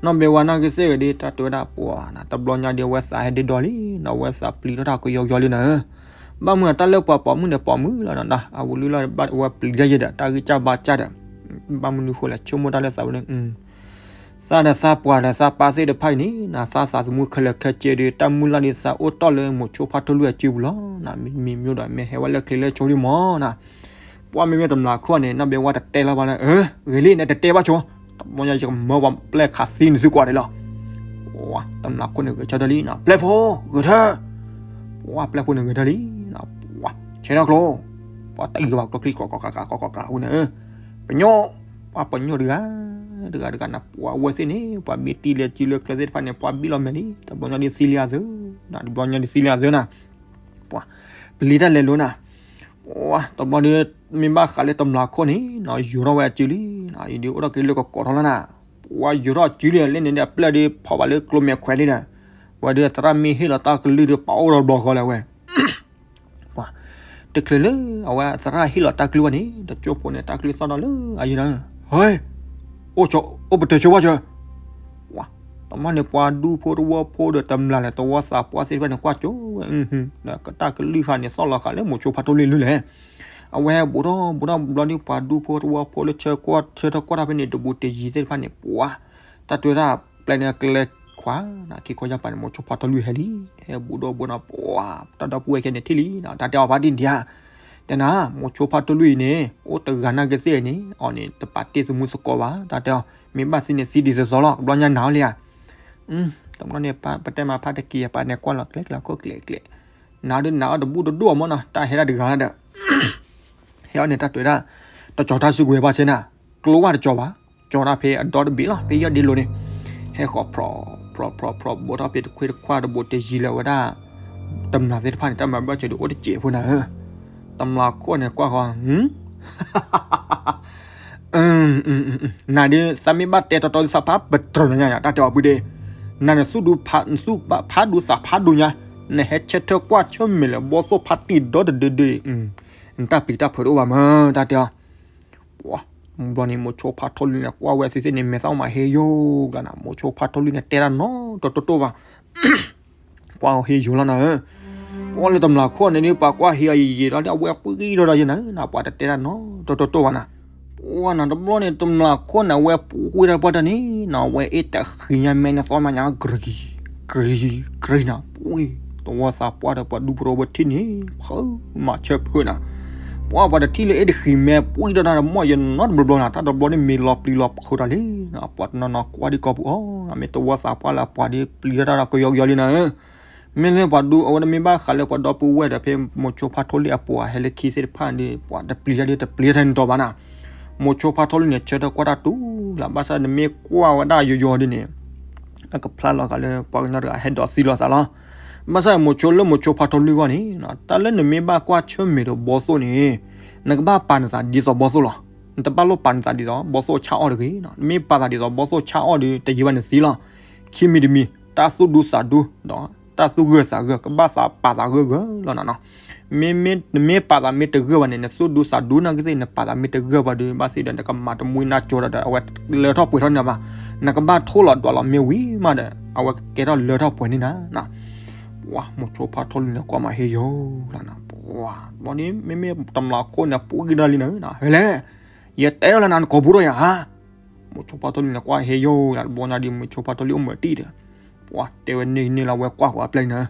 နီၢ်ဘဲဝါနာ်က့သ့ၣ်ဂ့ၤဒ်တၢ်တဲဝဲဒၣ်ပှၤနၤ, တဘျီညါဒ်အဝဲသးဟဲဒ့ဒီလံ, နီၢ်ဝဲသးပျံၤထီၣ်တၢ်ကယီကယီလံနၤဧၢ. ဘၣ်မနုၤတၢ်လၢပှၤပိာ်မုၣ်န့ၣ်ပိာ်မုၣ်လီၤနၤ, အဝဲလုၢ်လီၢ်ဝဲပျံၤတၢ်ယဲဒီး တၢ်ဂံၢ်စၢ်ဘါစၢ်ဒီး, ဘၣ်မနုၤဃိလဲၣ် ဆိကမိၣ်တၢ်လၢသးဝဲန့ၣ် သးဒီးသးပှၢ်ဒီးသးပၢ်သ့ၣ်တဖၣ်အံၤန့ၣ်နၤ, သးသးသမူခဲလၢာ်ခဲဆ့ဒီး တၢ်မုၢ်လၢ်ဒ်သးအိၣ်တီၢ်လၢမိၤဆိဖါထိၣ်လွံၢ်အစုပူၤလီၤ. မ့မ့ၢ်မ့ၢ်ဒီးမ့ၢ်ဟဲဝဲလၢချ့လၢဆိဒံးမၢ်နၤ, ပှၤမ့မ့ၢ်တမျးခိၣ်န့ၣ် နီၢ်ဘဲဝါတတဲလီၤဘၣ်လၢ, ဂ့ၤလံ နတတဲဘၣ်ဆိ, တဘျီညါယကမၢပှၤပျဲၢ်ခးသံနသုကွၢ်ဒံးလီၤ. တမျးခိၣ်န့ၣ်ဂဲၤဆၢထၢၣ်လံနၤ, ပျဲၢ်ဖိ, ဂဲၤထၢၣ်, ပှၤပျဲၢ်ဖိန့ၣ်ဂဲၤထၢၣ်လံနၤ, ပှၤဆဲးထီၣ်ကျိ, ပှၤတအံၤကဘၣ်ကျိချံ ကီကီကီကီကီကီဟူန့ၣ်, ပညိၣ်, ပှၤပညိၣ်တဂၤ, တဂၤတဂၤနၤ, ပှၤဝဲသ့ၣ်န့ၣ် ပှၤဘ့ၣ်တံၢ်လၢစုလၢချၢသ့ၣ်တဖၣ်န့ၣ် ပှၤဘ့ၣ်လီၤမဲာ်လံ, တဘျီညါဒ်သံလံအသၢ, တဘျီညါဒ်သံလံအသၢနၤ, ပှၤပျံၤတၢ်လဲၤလိၤနၤ, ပှၤတဘျီဒီး မ့ၢ်ဘၣ်ဃးလၢတမျးခိၣ်န့ၣ်နၤ, ယိၤထီၣ်ဝဲအစုလံနၤ, အံၤဒ်အိၣ်ဒီးက့ၤလၢကကိးထီၣ်လီၤနၤ, ပှၤယိၤထီၣ်အစုလံ လၢန့ၣ်ဒီးအပျဲၢ်ဒီးဖီၣ်ဘၣ်လၢကျိမဲာ်ခွဲးန့ၣ်ဒီး, ဝဲဒီးအသရၣ်မ့ၢ်ဟ့ၣ်လီၤတၢ်ကလုၢ်ဒီးပာ်အိၣ်ဒီးဘျီဃီလၢအဝဲ ပှၤ တချုးလၢအဝဲအသရၣ်ဟ့ၣ်လီၤတၢ်ကလုၢ်ဘၣ်န့ၣ် တကၠိဖိန့ၣ် တၢ်ကလုၢ်သီၣ်ဒီးလၢအယံၤနၤ, ဟဲ, အိၣ်ပတၢၤဆိဘၣ်စၢၤ, ပှၤ တမီၢ်န့ၣ် ပှၤဒူဖိတဝီဖိဒီးတမျးလၢ် တဝီသးပှၢ်သ့ၣ်တဖၣ်န့ၣ် ကွၢ်ကၠိဝဲ, ဒီးတၢ်ကလုၢ်ဃာ်န့ၣ် သီၣ်လီၤဃာ်လၢမိၤဆိဖါထိၣ်လွံၢ်လၢလဲၣ်, အဝဲဟဲဘူးထီၣ်ဘူးထီၣ်ဘျီဒီး ပှၤဒူဖိတဝီဖိလၢဆၢကွၢ်ဆၢထၢၣ်ကွၢ်တၢ်ဖဲန့ၣ် တဘူးတယံၤသ့ၣ်တဖၣ်န့ၣ် ပှၤ တၢ်တဲဝဲဒၣ် ပျဲၢ်န့ၣ်အကျဲခွါနၤ ခံခီယၢ်ပၤန့ၣ် မိၤဆိဖါထိၣ်လွံၢ်ဟဲလံ, ဟဲဘူးဒီးဘူးနၤ ပှၤ တၢ်ဒီပုၢ်ဝဲၢ်ခဲန့ၣ်ထံၣ်လံနၤ, တၢ်တဲအီၤဖါတံၢ်နၤဧါ, တဲနၤ မိၤဆိဖါထိၣ်လွံၢ်အံၤန့ၣ် အိၣ်တဂၤနာ်က့သ့ၣ်န့ၣ် အီၤန့ၣ် တပာ်တ့ၢ်သမူသကိးဘၣ်, တၢ်တဲအီၤ မ့ၢ်ဘၣ်သံန့ၣ်သံဒ်သိးသိးလီၤ, တဘျီညါနာ်အီၤလံဧါ, တဘျီန့ၣ် ပတဲမၤဖါတက့ၢ် ပာ်နဲၣ်ကွၢ်လီၤကျဲကျဲခိၣ်ကျဲကျဲ, နာ်ဒီးနာ်အီၤတဘူၣ်တဒိၣ်အမ့ၢ်နီၤ, တၢ်ဟဲဒၣ်တဂၤဒီး ဟဲအီၤန့ၣ် တၢ်တဲဝဲဒၣ် တကၠီၤတၢ်စုကဝဲၤဘၣ်ဆ့နၤ, ကျိဝဲတကၠီၤဘၣ်, ကၠီၤဒၣ်ဖဲအဒီတဘ့ၣ်လီၤ ဖဲယဲၢ်ဒ့လိၤန့ၣ်, ဟဲဃီၤဖြီဖြီဖြီဖြီ ဘူးထီၣ်ဖဲတခွ့တခွါတဘူးတယံၤလၢၤဝဲဒၣ် တမျးသ့ၣ်တဖၣ်န့ၣ် တၢ်မၤဘၣ်စၢၤဒီးအိၣ်တစဲးဖိနၤဧၢ, တမျးခိၣ်န့ၣ်ကွၢ်ဃီၤ နၤဒ်သးမ့ၢ်ဘၣ်တဲတီတီဒ်သးဖးပတြၢၤညါညါ တၢ်တဲအီၤပုၢ်ဒ့, နၤနသူၣ်ဒူ နသူၣ်ဖးဒူသးဖးဒူညါ, နဟဲဆၢထၢၣ်ကွၢ်ဆၢၣ်မဲာ်လၢဘီသိၣ်ဖးတံၢ်ဒီတဒုဒု, နတၢ်ပျံၤတၢ်ဖုးတအိၣ်ဘၣ်မး တၢ်တဲအီၤ ပှၤ ဘျီန့ၣ် မိၤဆိဖါထိၣ်လွံၢ်န့ၣ် ကွၢ်ဝဲသ့ၣ်သ့ၣ်န့ၣ် မဲာ်သၣ်မးဟ့ယိၤကျါနၤ, မိၤဆိဖါထိၣ်လွံၢ်န့ၣ် တဲတၢ်နီတတိၢ်ဘၣ်, ကွၢ်အီၤဟ့ယိၤလီၤနၤဧၢ, ပှၤလၢတမျးခိၣ်န့ၣ်ဒ် ပှၤကွၢ်ဟ့အီၤယံာ်ယံာ်လီၤဒီး အဝဲပှံၢ်ဂံၢ်ဒီးဒီးယဲနၤ, ပှၤတတဲတၢ်နီတတိၢ်တိၢ်ဘၣ်နၤ, ပှၤနၤတဘျီန့ၣ် တမျးခိၣ်န့ၣ် အဝဲပှံၢ်တၢ်ပှၢ်တၢ်န့ၣ်နၤ, အဝဲအ့ၣ်တဃံညါမဲာ်န့ၣ်သီမးညါ ကြံကြံကြံနၤ, ပှံၢ် တဝီသးပှၢ်ဒီးပှၤဒူဖိတဝီဖိထံၣ်န့ၣ် ဖုးမၤဆၢဖုးနၤ, ပှၤပှၤတထံၣ်လၢအ့ၣ်တဃံမဲာ်ပှံၢ်တၢ်တၢ်ဒီး မ့ၢ်ယနီတဘျီဘျီနၤ, တၢ်တဘျီန့ၣ် မ့ၢ်လီၤပျံၤလီၤဖုးတၢ်လံနၤ, ပှၤတနီၤနီၤကွၢ်ဒ်ကီၢ်ပူၤအီၤ, မ့ၢ်တဝီသးပှၢ်လၢအပှၤဒ်ပျံၤတၢ်တၢ်ဒီးကယီကယီလံနၤဧၢ, မ့ၢ်လၢပှၤဒူ အဝဲတမ့ၢ်ဘၣ်ဃးလၢပှၤဒီပုၢ်ဝဲၢ်ဒီး ဖဲမိၤဆိဖါထိၣ်လွံၢ်အပှၤဟဲလၢခံသ့ၣ်တဖၣ်ဒီး ပှၤတပျံၤတၢ်ဒ်တပျံၤတၢ်န့ၣ်တီဘၣ်နၤ, မိၤဆိဖါထိၣ်လွံၢ်န့ၣ် ဆၢထၢၣ်ကွၢ်တၢ်တူၢ်လၢ်, ဘၣ်ဆၣ်နမ့ၢ်ကွၢ်ဝဲဒၣ်ယိယိဒ်န့ၣ် အကဖျါလီၤဃာ်လၢပှၤကညီတဂၤဟဲဒိးသံလိာ်သးလီၤ, ဘၣ်ဆၣ်မိၤဆိလၢမိၤဆိဖါထိၣ်လွံၢ်အဂီၢ်န့ၣ် တၢ်လၢနမ့ၢ်ဘၣ်ကွၢ်ဆၢၣ်မဲာ်ဒီးဘီသိၣ်န့ၣ် နကဘၣ်ပာ်နသးဒ်သိးဘီသိၣ်လီၤ, နတဘၣ်လိၣ်ပာ်နသးဒ်သိးဘီသိၣ်ဆါအီၣ်တဂ့ၤ, နမ့ၢ်ပာ်သးဒ်သိးဘီသိၣ်ဆါအီၣ်ဒီး တယံာ်ဘၣ်နသံလီၤ, ခံမံၤတမံၤ တၢ်သူၣ်ဒူသးဒူဒီး တၢ်သူၣ်ဂၢၢ်သးဂၢၢ် ကဘၣ်သးပာ်သးဂၢၢ်ဂၢၢ်လီၤနၤနီၤ, မ့မ့ၢ်နမ့ၢ်ပာ်သးမ့ၢ်တဂၢၢ်ဘၣ်န့ၣ် နသူၣ်ဒူသးဒူနာ်က့သ့ၣ် နပာ်သးမ့ၢ်တဂၢၢ်ဘၣ်ဒီး ဘၣ်သ့ၣ်ဒီး နကမၤတမှံနါကၠိဒီး အဝဲလၢထီၣ်ပှဲၤထီၣ်န့ၣ်ဘၣ်, နကဘၣ်ထိၣ်လီၤဒွးလီၤမ့ၢ်ဝံၤမးဒီး အဝဲကဲထီၣ်လၢထီၣ်ပှဲၤန့ၣ်နၤ, ပှၤမိၤဆိဖါထိၣ်လွံၢ်န့ၣ် ကွၢ်မးဟ့ယိၤလီၤနၤ, ပှၤဘီန့ၣ် မ့မ့ၢ်တမျးခိၣ်န့ၣ် ပှံၢ်ဂံၢ်ဒၣ်လံနၤဧၢ, ဟဲလဲၣ်, ယတဲထီၣ်လၢနၤ နကိာ်ပူၤထီၣ်ယၤဧါ, မိၤဆိဖါထိၣ်လွံၢ်န့ၣ် ကွၢ်ဟ့ယိၤလီၤ, တဘျီညါဒ်မိၤဆိဖါထိၣ်လွံၢ်အိၣ်မုာ်တံၢ်ဒီး ပှၤတဲဝဲန့ၢ်ဂံၢ်န့ၢ်လီၤဝဲကွၢ်ဃီၤအပျဲၢ်န့ၣ်,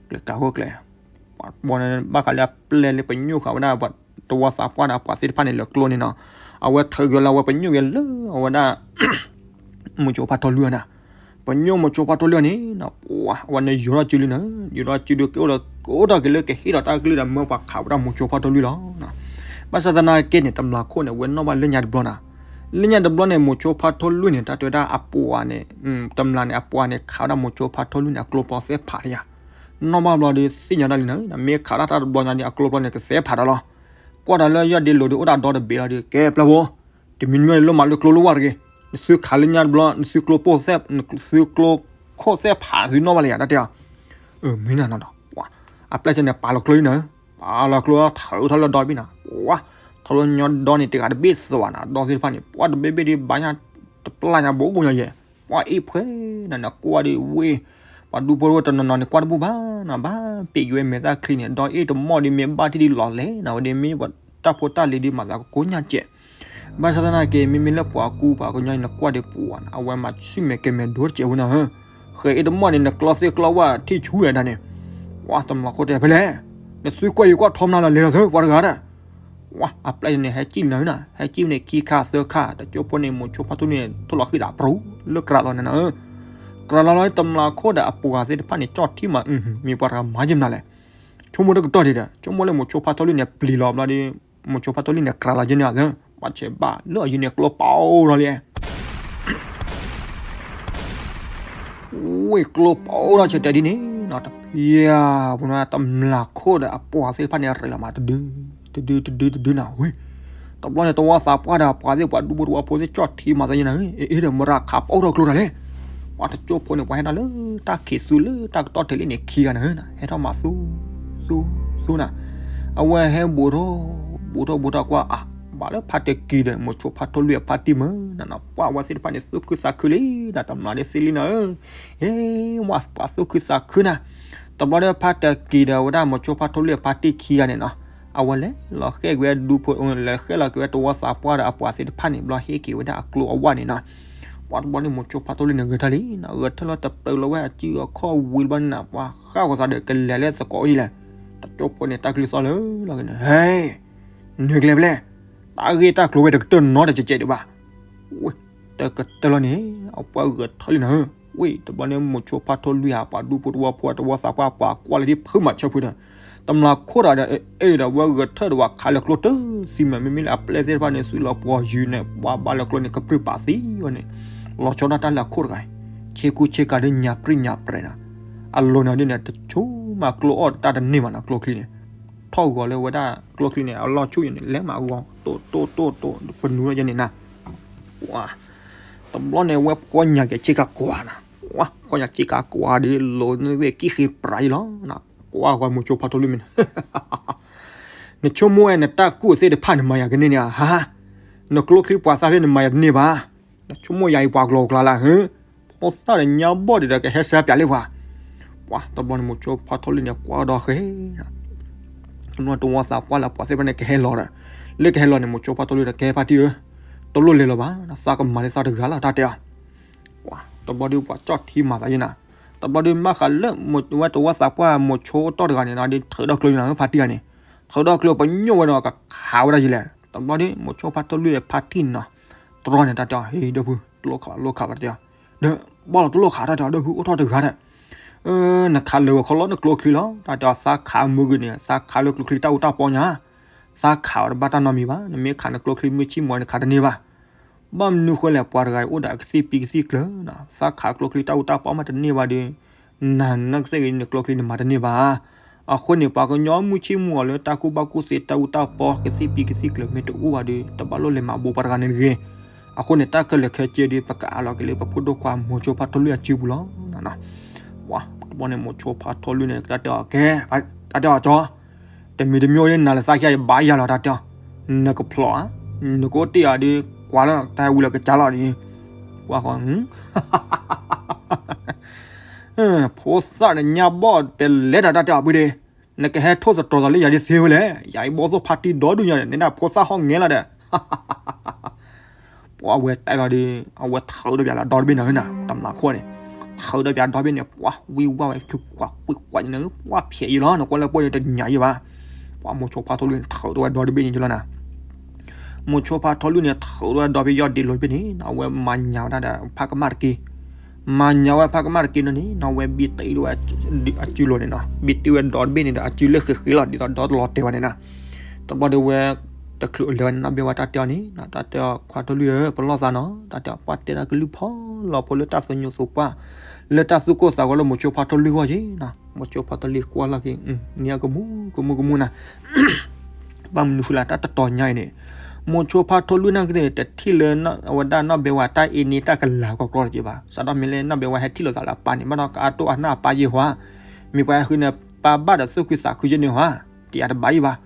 ကျဲၤကျါဃိကျဲၤ, ပှၤဘီန့ၣ် ဘၣ်ဃးလၢအပျဲၢ်လၢပညိၣ်ဃာ်ဝဲဒၣ် တဝီသးပှၢ်ဒီးပှၤသ့ၣ်တဖၣ်န့ၣ် လၢကျိန့ၣ်နီၤ, အဝဲထုးက့ၤလၢအဝဲပညိၣ်က့ၤလၢအဝဲဒၣ် မိၤဆိဖါထိၣ်လွံၢ်န့ၣ်, ပညိၣ်မိၤဆိဖါထိၣ်လွံၢ်န့ၣ်နီၤ, ပှၤအဝဲန့ၣ်ယိၤထီၣ်စုလံနၤ, ယိၤထီၣ်စုဒီး ကအိၣ်ဒီး ကအိၣ်ထီၣ်က့ၤလၢကဟ့ၣ်လီၤတၢ်ကလုၢ်ဒီး မၢပှၤခးဝဲဒၣ်မိၤဆိဖါထိၣ်လွံၢ်လီၤ. ဘၣ်ဆၣ်သနာ်က့န့ၣ် တမျးခိၣ်န့ၣ် အဝဲနီၣ်ဘၣ်လၢညါတဘျီနၤ, လၢညါတဘျီန့ၣ် မိၤဆိဖါထိၣ်လွံၢ်န့ၣ် တၢ်တဲဝဲဒၣ်အပှၤန့ၣ် တမျးန့ၣ် အပှၤန့ၣ် ခးဝဲဒၣ်မိၤဆိဖါထိၣ်လွံၢ်န့ၣ် အကျိပျီသဲဖးတယၤ, နီၣ်ဘၣ်ဘျီဒီးသ့ၣ်ညါတၢ်လံနၤ, မ့ၢ်ခးတၢ်တဘျီညါဒီး အကျိပျီန့ၣ် ကသဲဖးဒီးလီၤ. ကွၢ်တၢ်လၢယီၢ်ဒ့လိၤဒီး အိၣ်တၢ်ဒီတဘ့ၣ်လီၤဒီး ကဲပျၢ်ဖိ, တမံၤမံၤန့ၣ် လၢမၤလၢကျိလိၣ်ဝၢ်တဂ့ၤ, နသုခးလၢညါတဘျီ နသုကျိပိၢ်သဲး နသုကျိခိၣ်သဲးဖးသုနီၣ်ဘၣ်လၢယၤ တၢ်တဲအီၤ. မ့ၢ်နၤနီၤဒီး ပှၤ အပျဲၢ်ဆၢန့ၣ် ပာ်လီၤကျိလံနၤ, ပာ်လီၤကျိထီၣ်ထီၣ်လၢဒီတဘ့ၣ်နၤ, ပှၤ ထီၣ်လၢညီဒီန့ၣ် တဂၤတဘ့ၣ်သးဘၣ်နၤ, ဒီသ့ၣ်တဖၣ်န့ၣ် ပှၤတဘ့ၣ်ဘ့ၣ်ဒီး ဘၣ်ညါ တပျၢ်ညါဘိးဘိးညီယဲၢ်, ပှၤအ့ၣ်ဖှဲနၤ နကွၢ်ဒီးဝ့ၢ်, ပှၤဒူဖိတနီၤနီၤန့ၣ် ကွၢ်တဘူၣ်ဘၣ်နၤ, ဘၣ်ပ့ၤက့ၤဝဲမဲာ်သၣ်ချံန့ၣ် ဒီအ့ၣ်တမီၢ်ဒီး မ့ၢ်ဘၣ်ထံၣ်ဒ်လီၤလဲၣ်နၤ, ဝဲဒ်မ့ၢ်ပှၤတၢ်ဖိတၢ်လံၤဒီး မၤသးကကိးညါကဲး ဘၣ်ဆၣ်သနာ်က့ မ့မ့ၢ်လၢပှၤကူပှၤကညီအံၤ နကွၢ်ဒီးပှၤနၤ အဝဲမၤဆူၣ်မဲာ်ကဲၤမဲာ်ဒိၣ်တကဲးဝဲနၤဧၢ, ဃဲၤအ့ၣ်တမီၢ်န့ၣ် နကျီသ့ကျီဝၣ်ထံၣ်ဆူၣ်ဝဲဒၣ်န့ၣ်, ပှၤတမျးခိၣ်တဲဖဲလဲၣ်, နသုကွၢ်ယံၤကွၢ်ထီမနုၤလီၤ လဲၤလီၤသၢပှၤတဂၤဒၣ်, ပှၤအပျဲၢ်န့ၣ် ဟဲကံၣ်နၤနၤ ဟဲကံၣ်န့ၣ် ခံခါသၢခါ တကၠိဖိန့ၣ် မိၤဆိဖါထီၣ်လွံၢ်န့ၣ် ထိၣ်လီၤဃံၤဒီးပြူၤ လၢကြၤလီၤနၤနၤဧၢ, ကြၤလီၤလီၤတမျးခိၣ်ဒီးအပှၤသ့ၣ်တဖၣ်န့ၣ် ကၠီၣ်ထံမး မ့ၢ်ပှၤတဂၤမၤယံၤမနုၤလဲၣ် ဆိကမိၣ်တကတီၢ်ဒံးဒီး ဆိကမိၣ်လၢမိၤဆိဖါထီၣ်လွံၢ်န့ၣ် ပျံၤလီၤဘျီဒီး မိၤဆိဖါထီၣ်လွံၢ်န့ၣ် ကြၤလီၤယဲန့ၣ်အသၢ, ပှၤဆဲးဘၣ်လၢအယံၤန့ၣ် ကျိပအိၣ်ထီၣ်လံ, ဝ့ၢ်ကျိပအိၣ်ထီၣ်ဆဲးတဲဒ်န့ၣ်နီၤ တဖျၢၣ်ပူၤနီၤ တမျးခိၣ်ဒီးအပှၤသ့ၣ်တဖၣ်န့ၣ် ရ့လီၤမး တဒု တဒု တဒု တဒုနၤဝဲ, တဘျီန့ၣ် တဝီသးပှၢ်ဒီးပှၤသ့ၣ်ပှၤဒူဖိတဝီဖိသ့ၣ် ကၠီၣ်ထံမးသးယဲနၤဧၢ, အ့ၣ်ဒီးမရၤခးပအိၣ်ထီၣ်ကျိတၢ်လဲၣ်, ပှၤတကၠိဖိန့ၣ် ပှၤဟဲဒၣ်လၢတၢ်ခံးသူလၢတၢ်ကတီၢ်ထဲလံန့ၣ် ခံဂၤနၤဧၢ, ဟဲထီၣ်မးသူ သူ သူနၤ, အဝဲဟဲဘူးထီၣ် ဘူးထီၣ်ဘူးထီၣ်ကွၢ်အါ, ဘၣ်လၢဖါတကံၤဒီး မိၤဆိဖါထီၣ်လွံၢ်အဖါတံၢ်မၢ်နၤနီၤ, ပှၤအဝဲသ့ၣ်တဖၣ်န့ၣ် သူၣ်ခုသးခုလံနၤ, တမျးဒ်သ့လံနၤဧၢ, ဟ့ ဝဲပှၤသူၣ်ခုသးခုနၤ, တဘျီဒီးဖါတကံၤဒီးဝဲဒၣ်မိၤဆိဖါထီၣ်လွံၢ်အဖါတံၢ်ခံဂၤန့ၣ်နီၤ, အဝဲလဲၤလီၤဃဲက့ၤဝဲဒူဖိ လဲၤဃဲလီၤက့ၤဝဲတဝီသးပှၢ်ဒီးအပှၤသ့ၣ်တဖၣ်န့ၣ် ဘျီဟ့ၣ်က့ၤဝဲဒၣ်အကျိအဝၣ်န့ၣ်နီၤ, ပှၤတဘျီန့ၣ် မိၤဆိဖါထီၣ်လွံၢ်န့ၣ် ဂဲၤထၢၣ်လံနၤ, ဂဲၤထၢၣ်လီၤတပၢၤလီၤဝဲအစုအခီၣ်ဝံၤတဘျီန့ၣ်နၤ, ပှၤဃၣ်ဂီၤသးဒီးကလဲၤလၢသကိးအံၤလဲၣ်, တကၠိဖိန့ၣ် တၢ်ကလုၢ်သီၣ်လၢလီၤက့ၤန့ၣ်, ဟဲ နုာ်ကျဲဖဲလဲၣ်, တၢ်ဂ့ၢ်တၢ်ကျိၤဝဲတကတၢၢ်နီတကဲးကဲးဒံးဘၣ်, ဝ့ၢ် တကတၢၢ်လီၤန့ၣ် အပှၤဂဲၤထၢၣ်လံနၤဧၢ, ဝ့ၢ် တဘျီန့ၣ် မိၤဆိဖါထီၣ်လွံၢ်ဧါ ပှၤဒူဖိတဝီဖိတဝီသးပှၢ် ပှၤကွၢ်လၢဒ်ဖုမၤဆၢဖုဒီး တမျးခိၣ်ဒီး အဲၣ်ဒိးဝဲဂဲၤထၢၣ်ဒီး ပှၤခးလၢကျိတသံမး, မ့မ့ၢ်လၢအပျဲၢ်သ့ၣ်တဖၣ်န့ၣ် သူၣ်လီၤပှီၤယုာ်န့ၣ် ပှၤဘၣ်လၢကျိန့ၣ်ကပြုၢ်ပာ်သံဝဲန့ၣ်, လီၤဆီဒၣ်တၢ်လၢအခိၣ်တဂၤ, ဆ့ကူဆ့ကၤဒ်ညါပြံၣ်ညါပြဲးနၤ, အလိၤန့ၣ်ဒ်န့ၣ် တဆိကမိၣ်ကျိအီၣ်တၢ်တန့ၢ်ဘၣ်နၤ ကျိချံန့ၣ်, ထီၣ်ဂီၤလၢဝဲဒၣ်ကျိချံန့ၣ် အလီၢ်ဆူၣ်န့ၣ် လဲၤမၤဂီၤ တိၢ်တိၢ်တိၢ်တိၢ် ပနူၤလၢယဲန့ၣ်နၤ ပှၤ တဘျီန့ၣ် ဝဲဖှီၣ်ညါက့ၤဆ့ကၤကွၢ်နၤ, ဝဲဖှီၣ်ညါဆ့ကၤကွၢ်ဒီး လိၤန့ၢ်ဝဲကံၣ်ဃ့ပြးယံၤလီၤ, ကွၢ်ဃီမိၤဆိဖါထီၣ်လွံၢ်မ့ၢ် နဆိကမိၣ်ဝဲနတၢ်ကူၣ်သ့ၣ်တဖၣ်န့ၣ် မၤယၤကန့ၢ်န့ၣ်ဧါ, နကျိချံပှၤသၣ်ဖဲန့ၣ် မၤယၤတန့ၢ်ဘၣ်, နဆိကမိၣ်ယၤအံၤပှၤကျိၤကျါလၢ ဟၢ ဖိသၣ်ဒီးညါဘီၣ်ဒံးဒီး ကဟဲစၢပၠးလၢပှၤ, ပှၤ တဘျီန့ၣ် မိၤဆိဖါထီၣ်လွံၢ်န့ၣ် ကွၢ်ဒီးဃဲ တဘျီတဝီသးပှၢ်လၢပှၤသ့ၣ်တဖၣ်န့ၣ်ကဟဲလီၤဒီး, လၢကဟဲလီၤန့ၣ် မိၤဆိဖါထီၣ်လွံၢ်ဒီး ကဟဲဖါတံၢ်ဧၢ, တလိၣ်လဲၤလီၤဘၣ်, သးကမၤလၢသးတဂၤလီၤ တၢ်တဲအီၤ, ပှၤ တဘျီဒီးပှၤကၠီၣ်ထံမၤသးယဲနၤ, တဘျီဒီးမၤဃးလၢ ဝဲတဝီသးပှၢ်မိၤဆိတီၢ်တဂၤန့ၣ်နီၤ ဒ်ထုးဒီးကျိနၤ ဖါတံၢ်ဂၤန့ၣ်, ထုးဒီးကျိပညိၣ်ဝဲဒီးကခးဝဲဒၣ်ယံၤလဲၣ်, တဘျီဒီး မိၤဆိဖါထီၣ်လွံၢ်ဖါတံၢ်နီၤ, တြီန့ၣ် တၢ်တဲအီၤ ဟ့ၣ် ဒီပုၢ် တလိၣ်ခး လိၣ်ခးဘၣ် တၢ်တဲအီၤ, ဒီး ဘၣ်လီၤတလိၣ်ခး တၢ်တဲအီၤ ဒီပုၢ် အိၣ်ထီၣ်တဂၤဒီး နခးလၢာ်ဂီၤခီလီၤ နကျိချံလီၤ တၢ်တဲအီၤ သးခးမုၢ်ဂ့ၤန့ၣ် သးခးလၢကျိချံတၢ်အူတၢ်ပီညါ, သးခးအီၤတဘၣ်တၢ်နီတမံၤဘၣ်, နမ့ၢ်ခးနကျိချံမုၢ်ဆ့ၣ်မုၢ်ဂီၤန့ၣ် နခးတန့ၢ်ဘၣ်, ဘၣ်မနုၤဃိလဲၣ် ပှၤတဂၤအံၤအိၣ်ဒီးအကသံၣ်ပံကသံၣ်ကျၢၤနီၤ, သးခးကျိချံတၢ်အူတၢ်ပီမးတန့ၢ်ဘၣ်ဒီး နနကသ့ၣ်ဂ့ၤ နကျိချံန့ၣ်မၤတန့ၢ်ဘၣ်. အဃိန့ၣ် ပှၤကညီမုၢ်ဆ့ၣ်မုၢ်ဂီၤလၢတၢ်ကူၣ်ဘၣ်ကူၣ်သ့ တၢ်အူတၢ်ပီ ကသံၣ်ပံကသံၣ်ကျၢၤမ့ၢ်တအိၣ်ဘၣ်ဒီး တဘၣ်လိၣ်လဲၤမၤဘူးပှၤတဂၤန့ၣ်တဂ့ၤ. အဃိန့ၣ် တၢ်ခဲလၢာ်ခဲဆ့ဒီး ပကအးလီၤက့ၤလၢပဖိဒိၣ်ခွါမိၤဆိဖါထီၣ်လွံၢ်အစုပူၤလီၤ. ပှၤ တဘျီန့ၣ် မိၤဆိဖါထီၣ်လွံၢ်န့ၣ် တၢ်တဲအီၤ ကဲ တၢ်တဲအီၤ ကၠီ တမံၤတမံၤအိၣ်လၢနၤလၢသးခံဂၤ ယဘၣ်ယၤလီၤ တၢ်တဲအီၤ, နကဖျိးဧါ, နကအိၣ်တ့ၢ်ဧါဒီး ကွၢ်လၢတၢ်ဟဲဝံၤလီၤကစၢ်လီၤဒီး ကွၢ်ဃီ ဖိသၣ်ဒီးညါဘီၣ် ပလဲၤတၢ်တၢ်တဲအီၤပှၤဒီး နကဟဲထိၣ်သတြီၤသးလၢယၤဒ်သ့ဝဲလဲၣ်, ယၤအံၤဘီၣ်သိၣ်ဖါတံၢ်ဒီဒူၣ်ညါဒီး နဲဒၣ်ဖိသၣ်ဟီၣ်ငဲလီၤဒီး ပှၤအဝဲတဲလီၤဒီး အဝဲထုးဒီးပၠးလၢဒီတဘ့ၣ်န့ၣ်နၤ, တမျးခိၣ်န့ၣ် ထုးဒီးပၠးဒီတဘ့ၣ်န့ၣ် ပှၤဝံဝဲ ကွၢ်ကွံာ်ကွၢ်န့ၣ် ပှၤဖျဲးယံၤလီၤ နကွၢ်လၢပှၤန့ၣ်တညးယံၤဘၣ်. ပှၤမိၤဆိဖါထီၣ်လွံၢ်န့ၣ် ထုးဒီးဝဲဒီတဘ့ၣ်န့ၣ်ယံၤလီၤနၤ. မိၤဆိဖါထီၣ်လွံၢ်န့ၣ် ထုးဒီးဝဲဒီဖဲယီၢ်ဒ့လိၤတဘ့ၣ်န့ၣ် အဝဲမၤညၣ်ဝဲဒၣ်ဒီးဖးကမၣ်တက့ၢ်. မၤညၣ်ဝဲဖးကမၣ်တက့ၢ်န့ၣ် အဝဲဘံတ့ၢ်ဝဲအစုလိၤန့ၣ်နီၤ, ဘံတ့ၢ်ဝဲဒီတဘ့ၣ်န့ၣ်ဒီး အစုလၢဃ့ဃ့လီၤ ဒ်သိးဒီတလီၤတဲာ်ဘၣ်န့ၣ်နၤ. တဘျီဒီးဝဲ တချုးလဲၤဝဲန့ၣ် နီၢ်ဘ့ၣ်ဝဲတၢ်တဲအီၤန့ၣ် တၢ်တဲအီၤ ခွါထီၣ်လွံၢ်ဧၢ ပလီၢ်သးနီၤ, တၢ်တဲအီၤ ပှၤတဲတၢ်ကလုၢ်ဖီလီၤဖိလၢတၢ်သညိးသပှၢ် လၢတၢ်သူၣ်ကိၢ်သးဂီၤလၢမိၤဆိဖါထီၣ်လွံၢ်ဂီၢ်က့ၤနီၤ. မိၤဆိဖါထီၣ်လွံၢ်ကွၢ်လီၤက့ၤ နံၤအကမူကမူကမူနၤ. ဘၣ်မနုၤဃိလၢတၢ်တတီၤညါအံၤန့ၣ် မိၤဆိဖါထီလွံၢ်န့ၣ်ကသ့ၣ် တထံၣ်လၢအဝဲဒၣ်နီၢ်ဘဲဝါတၢ်အ့န့တၢ်ကလၤကီကီတက့ၢ်ဘၣ်. စးထီၣ်မ့ၢ်လၢနီၢ်ဘဲဝါဟဲထံၣ်လိာ်သးလၢအပၢ်န့ၣ် ဘၣ်ဒီးကအါတိၢ်အနၢ်အပၢ်ယဲၢ်ဟီဧါ, မ့ၢ်ပှၤဟဲဃုန့ၣ် ပၢ်ဘၣ်ဒီးသူၣ်ခုသးခုယဲၢ်န့ၣ်ဟီဧါ, တယၤတဘၣ်ယဲၢ်ဘၣ်.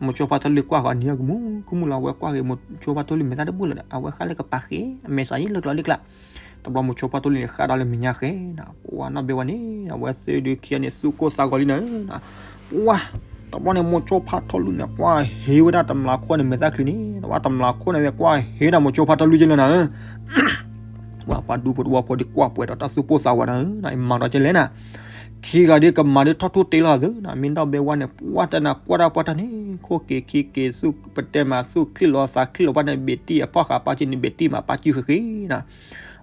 မိၤဆိဖါထီလွံၢ်ကွၢ်ဃီၤနံၤကမူကမူလီၤ အဝဲကွၢ်က့ၤမိၤဆိဖါထီလွံၢ်မဲာ်သၣ်တဘူၣ်လၢၤဒီး အဝဲဃၣ်လၢကပၤဃ့ အမဲာ်ဆှးယံၤလၢကျီလံကျါ တဘျီမိၤဆိဖါထီလွံၢ်န့ၣ် ဃၣ်ဒီးလၢမဲာ်ညါဃဲနၤ, ပှၤနီၢ်ဘဲဝါန့ၣ် အဝဲသ့ၣ်ဒုးခံဂၤန့ၣ် သူၣ်ကိၢ်သးဂီၤလံနၤ, ပှၤ တဘျီန့ၣ်မိၤဆိဖါထီလွံၢ်န့ၣ် ကွၢ်ဟ့ဝဲဒၣ်တမျာ်ခိၣ်န့ၣ် မဲာ်သၣ်ချံန့ၣ် တဘျီတမျာ်ခိၣ်န့ၣ် ကွၢ်ဟ့ဒၣ်မိၤဆိဖါထီလွံၢ်က့လၢနၤ ပှၤပှၤဒူဖိတဝီဖိဒ်ကွၢ်ပှဲၤဒီးတၢ်သူၣ်ပိၢ်သးဝးနၤ, မၤဒီးကဲလဲၣ်နၤ, ခံဂၤဒ်ကမၤဒ်ထီၣ်ထူၣ်တ့လီၤသနၤ, မ့ၢ်နီၢ်ဘဲဝါန့ၣ် ပှၤတနၤကွၢ်တၢ်ပှၢ်တၢ်န့ၣ် ခိၣ်က့ၤခံက့ၤ သူၣ်ပတဲမး သူၣ်ချံၣ်လီၤသးချံၣ်လီၤဘၣ်န့ၣ် ဘ့းတံၢ်အဖီၣ်ဃာ်ပၢ်က့န့ၣ် ဘ့းတံၢ်မးပၢ်က့ဃ့ဃ့နၤ,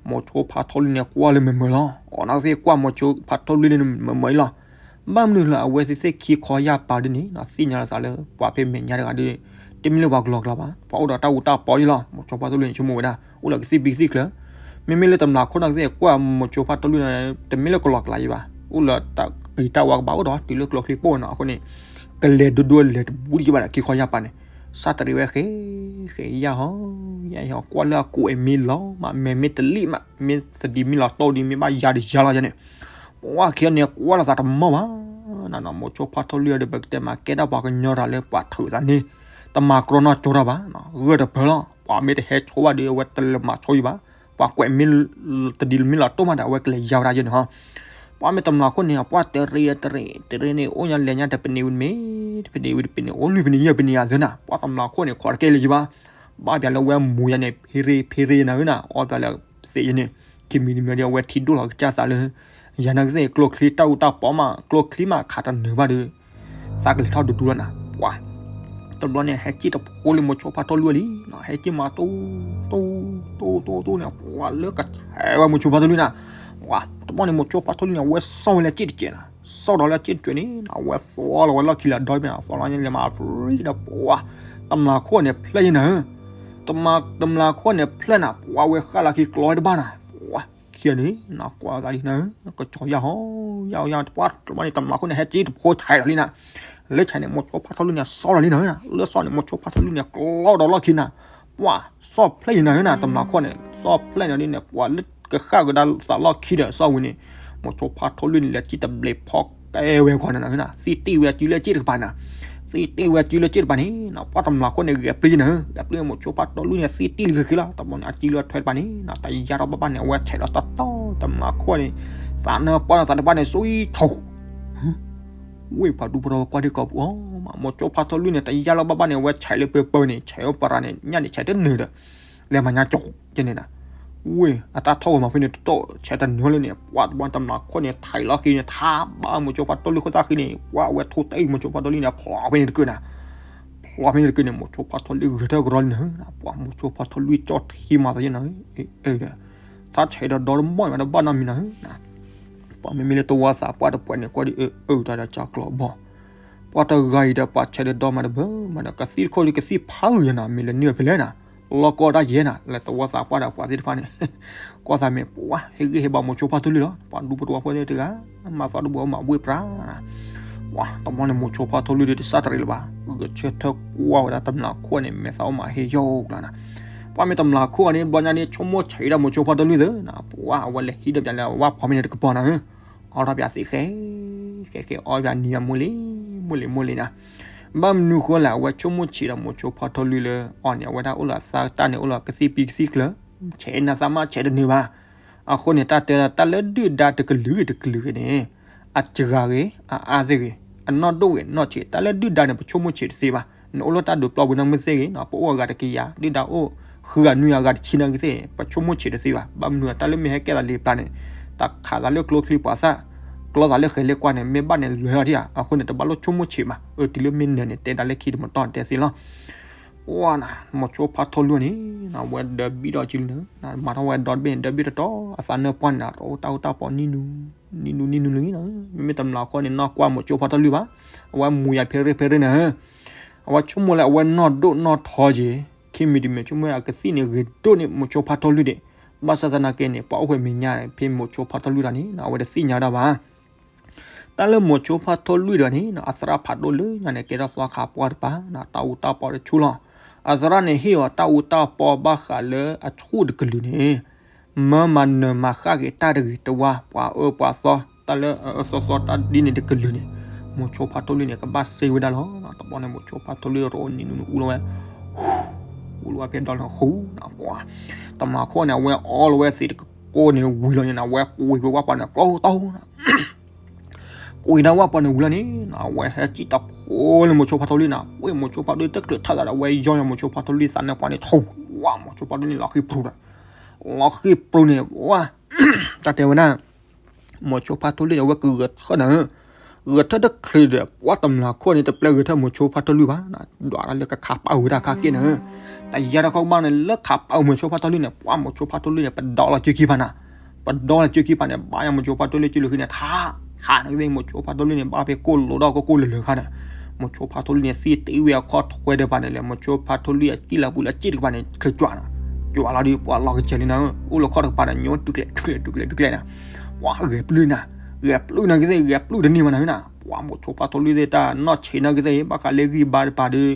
မိၤဆိဖါထီလွံၢ်န့ၣ် ကွၢ်လၢမၢၤမၢၤလီၤ, အီၤနကသ့ၣ်ကွၢ်မိၤဆိဖါထီလွံၢ်န့ၣ်မၢၤမၢၤအံၤလီၤ, ဘၣ်မနုၤလၢအဝဲသ့ၣ်သ့ၣ်ခံခီယၢ်ပၤဒ်န့ၣ် သ့ၣ်ညါလီၤသးလၢ ပှၤဖဲမဲာ်ညါတဂၤဒီး တမ့ၢ်လၢပှၤကလီကလီဘၣ်, ပှၤအိၣ်ဒီးတၢ်အူတၢ်ပီအံၤလီၤ, မိၤဆိဖါထီလွံၢ်န့ၣ် ဆိကမိၣ်ဝဲဒၣ် အိၣ်လၢကသံၣ်ဘံကသံၣ်ချၢ, မ့မ့ၢ်လၢတမျာ်ခိၣ်န့ၣ်ကသ့ၣ်ကွၢ်မိၤဆိဖါထီလွံၢ်န့ၣ် တမ့ၢ်လၢကလီကလီယဲၢ်ဘၣ်, အိၣ်လၢတၢ်ဂ့ၤတၢ်ဝါကဘၣ်အိၣ်ဒီး တုၤလၢကျိချံပိၢ်နီၤ, အဃိန့ၣ် ကလဲၤဒိဒိလဲၤတဘူးဒံးကဘၣ်ဒီး ခံခီယၢ်ပၤန့ၣ် စၢ်တရံးဝဲဃဲ ဃဲယၢ်ဟီ ယၢ်ဟီ ကွၢ်လၢအကိးအမဲာ်လီၤမး မဲာ်မ့ၢ်တလံၣ်မး မ့ၢ်သဒံးမ့ၢ်လီၤတိၢ်ဒံး မ့ၢ်ဘၣ်ယၤဒီးယၤလီၤယဲန့ၣ်, ပှၤခံဂၤန့ၣ် ကွၢ်လီၤသးတမီၢ်ဘၣ်နၤနီၤ, မိၤဆိဖါထီလွံၢ်ဒီး ပကတဲမးကဲဒၣ်ပှၤကညီတၢ်လၢပှၤထုးသးန့ၣ် တမၤကြီနီၢ်ကၠိတၢ်ဘၣ်, ဂၢၢ်တပၢၢ်လီၤ, ပှၤမ့ၢ်တဟဲဆိဘၣ်ဒီး အဝဲတလဲၤမၤဆိယံၤဘၣ်, ပှၤကွဲးမ့ၢ် သဒံးမ့ၢ်လီၤတိၢ်မးဒီး အဝဲကလဲၤယၤဝဲဒၣ်ယဲန့ၣ်ဟီ ပှၤမ့ၢ်တမျာ်ခိၣ်န့ၣ် ပှၤတရံးတရံး တရံးန့ၣ် အိၣ်ညါလဲၤညါတပနံးဝံၤတမ့ၢ် တပနံးဝံၤတပနံး အိၣ်လွံၢ်ပနံးယဲၢ်ပနံးယၤသ့နၤ, ပှၤတမျာ်ခိၣ်န့ၣ် ခိးတကဲလၢၤယံၤဘၣ်, ဘၣ်ပၠးလၢဝဲမူယၤန့ၣ် ဖ့ရ့ဖ့ရ့နၤဧၢနၤ, အီၣ်ပၠးလၢသ့ယဲန့ၣ်, ခံမံၤတမံၤဒီး အဝဲထံဒိၣ်လီၤကစၢ်သးလၢ ယၤနၤကသ့ၣ် ကျိချံတၢ်အူတၢ်ပီမး ကျိချံမးခးတနၢၤဘၣ်ဒီး သးကလဲၤထီၣ်ဒူဒူလီၤနၤ, ပှၤ တဘျီန့ၣ် ဟဲစ့ၣ်တဖိလၢမိၤဆိဖါထီလွံၢ်လံ, ဟဲစ့ၣ်မးတိၢ် တိၢ် တိၢ် တိၢ် တိၢ်န့ၣ် ပှၤလၢကဆဲးဝဲမိၤဆိဖါထီလွံၢ်နၤ, ပှၤ တဘျီန့ၣ် မိၤဆိဖါထီလွံၢ်န့ၣ် အဝဲစီၣ်ဝဲလၢစ့ၣ်တစဲးနၤ, စီၣ်ဒီးလၢစ့ၣ်တစဲးန့ၣ် အဝဲသီလီၤဝဲလီၢ်ခံလၢအဒီဘ့ၣ်နၤ, သီလီၤန့ၣ်လဲၤမၤပြံဒီးပှၤ တမျာ်ခိၣ်န့ၣ်ဖျဲၣ်ယဲနၤဧၢ, တမျာ်ခိၣ်န့ၣ်ဖျဲၣ်နၤ, ပှၤဝဲဃၣ်လၢခံကျီဝဲတဘၣ်နၤ, ပှၤ ခံဂၤန့ၣ် နကွၢ်သးလံနၤဧၢ, ကစီၤယၢ်ဟီ ယၢ်ယၢ် တဘျီန့ၣ် တမျာ်ခိၣ်န့ၣ် ဟဲစ့ၣ်တဖိဆဲးလီၤလံနၤ, လၢဆဲးန့ၣ် မိၤဆိဖါထီလွံၢ်န့ၣ် စီၣ်လီၤလံနၤ, လၢစီၣ်န့ၣ် မိၤဆိဖါထီလွံၢ်န့ၣ် ကျီဒီးလီၢ်ခံနၤ, ပှၤ စီၣ်ဖျဲၣ်ယဲနၤဧၢနၤ, တမျာ်ခိၣ်န့ၣ် စီၣ်ဖျဲၣ်န့ၣ်လံန့ၣ် ပှၤလၢကဃၣ်ကဒါသးလီၢ်ခံဒီးစီၣ်ဝံၤန့ၣ်, မိၤဆိဖါထီလွံၢ်န့ၣ် လဲၤစ့ၣ်တဘျဲးဖီကဲဝဲဂီၤနၤနၤ, သံတ့ၢ်ဝဲအစုလၢစ့ၣ်တကပၤနၤ, သံတ့ၢ်ဝဲအစုလၢစ့ၣ်တကပၤန့ၣ် ပှၤတမျာ်ခိၣ်န့ၣ် ဂဲၤပျုၢ်ယဲနၤဧၢ, ဂဲၤပျုၢ်မိၤဆိဖါထီလွံၢ်န့ၣ် သံတ့ၢ်လံဃဲဃဲလီၤ, တဘျီန့ၣ် အစုလၢထွဲတကပၤန့ၣ် တယါထီၣ်ဘၣ်ဘၣ်န့ၣ် အဝဲဆဲးလီၤတီတီ တမျာ်ခိၣ်န့ၣ် သးနၢပှၢ်ဒီးသးတကပၤန့ၣ် ဆိထီ ဝ့ၢ်ပှၤဒူဖိတဝီကွၢ်ဒံးကီးပူၤအီၤမး, မိၤဆိဖါထီလွံၢ်န့ၣ် တယါလီၤဘၣ်ဘၣ်န့ၣ် အဝဲဆဲးလၢပၢပၢန့ၣ် ဆဲးအိၣ်ပရၤန့ၣ် ညၣ်န့ၣ်ဆဲးတနၢၤဒီး လဲၤမၤညါကၠီကဲန့ၣ်နၤ, ဝ့ၢ်အတၢ်ထီၣ်ဝဲမၤဖဲန့ၣ်တတီၢ် ဆဲးတနၢၤလၢန့ၣ် ပှၤတဘျီတမျာ်ခိၣ်န့ၣ် ထံးလီၤဃံန့ၣ် ထါဘၣ်မိၤဆိဖါထီလွံၢ်ခိၣ်သၣ်ဃံန့ၣ် ပှၤအဝဲထိၣ်တၢ်အံၤမိၤဆိဖါထီလွံၢ်န့ၣ် ဖျီဖဲန့ၣ်တကုာ်နၤ, ဖျီဖဲန့ၣ်တကုာ်န့ၣ် မိၤဆိဖါထီလွံၢ်ဂဲၤထၢၣ်ကရီလံနၤ, ပှၤမိၤဆိဖါထီလွံၢ်ကၠီၣ်ထံမၤသးယဲနၤ ဒီး သးဆဲးဒီးဒီတဘီၣ်မးတဘၣ်နီတမံၤနၤ, ပှၤမ့မ့ၢ်လၢတဝီသးပှၢ်တပှဲၤန့ၣ် ကွၢ်ဒ်အၢအၢတၢ်ဒီးကၠီကျီဘီၣ်, ပှၤတဂၤအံၤဒီးပှၤဆဲးဒီးဒီမးတဘၣ်မးဒီး ကသံၣ်တခိၣ်လံကသံၣ်ဖးဂုာ်ယဲနၤ မ့ၢ်လဲၤနုာ်ဖဲလဲၣ်နၤ, လီၢ်ကီတၢ်ယဲနၤ လၢတဝီသးပှၢ်ဒီးပှၤသ့ၣ်တဖၣ်န့ၣ် ကွၢ်သးမ့ၢ်ပှၤဟ့ၣ်ဂံၢ်ဟ့ၣ်ဘါမိၤဆိဖါထီလွံၢ်လီၤ, ပှၤဒူဖိတဝီဖိသ့ၣ်တဂၤ မၤသီတဘိမၤဘှ့ၣ်ပြၤနၤ, ပှၤတဘျီန့ၣ်မိၤဆိဖါထီလွံၢ်ဒီးတစၢ်တရံးလၢၤဘၣ်, ဂဲၤဆၢထၢၣ်ကွၢ်ဝဲဒၣ်တမျာ်ခိၣ်န့ၣ် မဲာ်သၣ်အိၣ်မးဟ့ၣ်ယီၣ်ကျါနၤ, ပှၤမ့ၢ်တမျာ်ခိၣ်အီၤန့ၣ် တဘျီညါန့ၣ် ဆိကမိၣ်ဆံးဒီးမိၤဆိဖါထီလွံၢ်သ့နၤ, ပှၤအဝဲလဲၤဟံးဒီးပၠးလၢဝၣ်ဖီမ့ၢ်န့ၣ်တကပီၤနၤဧၢ အီၣ်ထီၣ်ပၠးသ့ဃဲ ဃဲဃဲ အီၣ်ပၠးနံၤပၠးမိၢ်လံ မိၢ်လံ မိၢ်လံနၤ, ဘၣ်မနုၤဃိလဲၣ် အဝဲဆိကမိၣ်ဆံးဒီးမိၤဆိဖါထီလွံၢ်လၢ အီၤန့ၣ် အဝဲဒၣ်အိၣ်လၢအသးတၢ်န့ၣ် အိၣ်လၢကသံၣ်ပံကသံၣ်ကျၢၤ ဆဲးနၤသးမးဆဲးတနၢၤဘၣ်, အဃိန့ၣ် တၢ်တဲဒၣ်တၢ်လၢဒုၣ်ဒါတကလုာ်ဂ့ၤတကလုာ်ဂ့ၤန့ၣ် အစှၤဂ့ၤ အအါသ့ၣ်ဂ့ၤ အနီၢ်ဒိၣ်ဂ့ၤနီၢ်ဆံး တၢ်လၢဒုၣ်ဒါန့ၣ် ပဆိကမိၣ်ဆံးတသ့ဘၣ်, နအိၣ်လၢတၢ်ဒုးပျီပူၤနီၢ်မုၢ်သ့ၣ်ဂ့ၤ ပအိၣ်အဂၤတကယၤ ဒုၣ်ဒါအိၣ် ဃုဂၤနွံဂၤ အဂၤတဆံနာ်က့သ့ၣ် ပဆိကမိၣ်ဆံးတသ့ဘၣ်, ဘၣ်မနုၤတၢ်လၢမ့ၢ်ဟဲကဲသးလံပျါန့ၣ် တၢ်ခးသးလၢကျိချံပှၤသၣ် ကျီသးလၢဃဲၤလၢကွၢ်န့ၣ် မ့ၢ်ဘၣ်န့ၣ်လွဲၤလီၤဒံးဧါ, အဃိန့ၣ် တဘၣ်လိၣ်ဆိကမိၣ်ဆံးဘၣ်, အတုၤလၢမ့ၢ်နၢၤန့ၣ် တဲဒၣ်လၢခံတမတီၢ်တဲသ့လီၤ. ပှၤနၤ မိၤဆိဖါထီလွံၢ်န့ၣ် အဝဲဒၢဘံၣ်ဒီးကလံန့ၣ် မၤထီၣ်ဝဲဒီတဘ့ၣ်န့ၣ် ဒၢဘံၣ်တတီၤ အသးနၢပှၢ်န့ၣ် တၢ်အိၣ်တၢ်အိၣ်တၢ်ပီ နံၤနူၤ နံၤနူၤ နံၤနူၤလံ, မ့မ့ၢ်တမျာ်ခိၣ်န့ၣ် နီၢ်ကွၢ်မိၤဆိဖါထီလွံၢ်ဘၣ်, အဝဲမူယၤဖဲရ့ဖဲရ့နၤ, အဝဲဆိကမိၣ်လၢအဝဲနီၢ်ဒိၣ်နီၢ်ထီက့ၤ, ခံမံၤတမံၤ ဆိကမိၣ်အကသံၣ်န့ၣ်ဂ့ၤဒိၣ်န့ၢ်မိၤဆိဖါထီလွံၢ်ဒံး, ဘၣ်ဆၣ်သနာ်က့န့ၣ် ပှၤအိၣ်ဖဲမဲာ်ညါဖဲမိၤဆိဖါထီလွံၢ်တၢ်န့ၣ် အဝဲတသ့ၣ်ညါဝဲဒၣ်ဘၣ်. တၢ်လၢမိၤဆိဖါထိၣ်လွံၢ်ဒီးန့ၣ် အသရၣ်ဖးဒိၣ်လၢညါန့ၣ် ကဲထီၣ်သီခါပှၢ်တပၤ တၢ်အူတၢ်ပီတဆူၣ်လီၤ. အသရၣ်န့ၣ်ဟ့ၣ်အီၤတၢ်အူတၢ်ပီဘၣ်ဃးလၢအဆူၣ်တကလုာ်န့ၣ် မၢမၤနၢၤမၤဃၣ်က့ၤတၢ်တဂ့ၤတဝါ ပှၤအၢပှၤသီ တၢ်လၢအအၢသီသီတၢ်ဒ်န့ၣ်တကလုာ်န့ၣ် မိၤဆိဖါထိၣ်လွံၢ်န့ၣ် ကဘၣ်စ့ဝဲဒၣ်လီၤ. တဘျီန့ၣ် မိၤဆိဖါထိၣ်လွံၢ်တရၢအူနံၤနူန့ၣ် အူလီၤဝဲ အူလီၤဝဲဖဲဒီလီၤဃူနပှၤ တမျးခိၣ်န့ၣ် အဝဲအီလီၤဝဲသ့ၣ်တကိၢ်န့ၣ်ဝံၤလီၤန့ၣ် အဝဲကွံာ်ဝဲပှၤန့ၣ် ကျိတီနၤ ကွံာ်ဒၣ်ဝဲပှၤန့ၣ်ဝံၤလီၤန့ၣ် အဝဲဟဲစံၣ်တဖိလၢမိၤဆိဖါထိၣ်လွံၢ်နၤ ဝဲမိၤဆိဖါထိၣ်လွံၢ်တချုးထီၣ်သးဒီး အဝဲယီၢ်ယီၢ်မိၤဆိဖါထိၣ်လွံၢ်သးန့ၣ်ပှၤန့ၣ် ထူဝါမိၤဆိဖါထိၣ်လွံၢ်န့ၣ် လီၤဃံပြူၤဒီး လီၤဃံပြူၤန့ၣ် ဝဲ တၢ်တဲဝဲဒၣ် မိၤဆိဖါထိၣ်လွံၢ်န့ၣ် အဝဲကဂဲၤထၢၣ်နၤဧၢ ဂဲၤထၢၣ်တချုးဒီး ပှၤတမျးခိၣ်န့ၣ် တပျဲဂဲၤထၢၣ်မိၤဆိဖါထိၣ်လွံၢ်ဘၣ် ဒွးတၢ်လၢကခးပာ်ဝဲဒၣ်ခါက့ၢ်နၤဧၢ တယါတခီကဘၣ်န့ၣ် လၢခးပာ်မိၤဆိဖါထိၣ်လွံၢ်န့ၣ် ပှၤမိၤဆိဖါထိၣ်လွံၢ်န့ၣ် ပဒီလီၤစုခံဖးနၤ ပဒီလီၤစုခံဖးန့ၣ် ဘၣ်ယါမိၤဆိဖါထိၣ်လွံၢ်စုလီၤဃံန့ၣ် ထး ထးန့ၣ်ကသ့ၣ် မိၤဆိဖါထိၣ်လွံၢ်န့ၣ် ဘၣ်ဖဲကိၢ်လိၤဒီးကကိၢ်လၢာ်လၢာ်ခါဒီး မိၤဆိဖါထိၣ်လွံၢ်န့ၣ် သံတ့ဝဲအခီၣ်ထွဲဒီးဖးန့ၣ်လဲၣ် မိၤဆိဖါထိၣ်လွံၢ်အစံၣ်လီၤပူၤလၢအစံၣ်တကပၤန့ၣ် ချ့ကွၢ်နၤ ကွၢ်လီၤဒီး ပှၤလီၤကစၢၤလံနၤဧၢ အိၣ်လၢခီၣ်တကပၤဒီး ညိတူၢ်ကျဲတူၢ်ကျဲတူၢ်ကျဲတူၢ်ကျဲနၤ ပှၤဂဲၤပျုၢ်နၤ ဂဲၤပျုၢ်နၤကသ့ၣ် ဂဲၤပျုၢ်တန့ၢ်ဘၣ်နၤဧၢနၤ ပှၤမိၤဆိဖါထိၣ်လွံၢ်သ့ၣ်တၢ်နီၢ်ဆံးနၤကသ့ၣ် ဘၣ်ဃးလၢဂံၢ်ဘါတပၤဒီး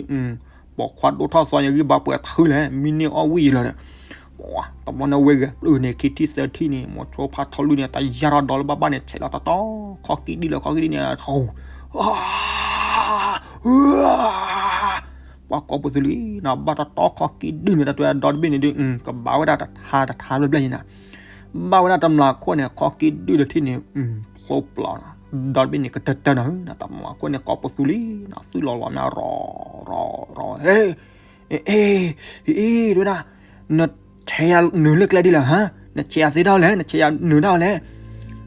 ပိာ်ခွါဒိၣ်ထီၣ်သီညါဂံၢ်ဘါပှဲၤထုးလဲၣ် မံန့ၢ်အီၣ်ဝံၣ်အံၤလီၤဒီး ပှၤတဘျီန့ၣ်ဝဲဂဲၤပျုၢ်န့ၣ် ခံထံၣ်သၢထံၣ်န့ၣ် မိၤဆိဖါထိၣ်လွံၢ်န့ၣ် တယါထီၣ်ဒီလၢဘၣ်ဘၣ်န့ၣ် ဆဲးလီၤတတီ ခီၣ်ကံၢ်ဒုၣ်လၢခီၣ်ကံၢ်ဒုၣ်န့ၣ် ပှၤကိးပသူလံနၤ ဘၣ်တတီခီၣ်ကံၢ်ဒုၣ်န့ၣ် တၢ်တဲဒီတဘ့ၣ်န့ၣ်ဒုး ကဘၣ်ဝဲဒၣ်တထါတထါဘျဲၣ်ဘျဲၣ်န့ၣ်နၤ ဘၣ်ဝဲဒၣ်တမျးခိၣ်န့ၣ် ခီၣ်ကံၢ်ဒုၣ်တထံၣ်န့ၣ် သိပျီနၤ ဒီတဘ့ၣ်န့ၣ် ကတၢၢ်တၢၢ်နၤဧၢ တမျးခိၣ်န့ၣ် ကိးပသူလံနၤ သုးလီၤလီၤမးရီၤရီၤရီၤ ဟဲ အ့ အ့ တဲဝဲဒၣ် နဆဲးယၤနုာ်လၢကျဲဒ်လဲၣ်ဟါ နဆဲးယၤသ့ဒၣ်လဲၣ် နဆဲးယၤနုာ်ဒၣ်လဲၣ်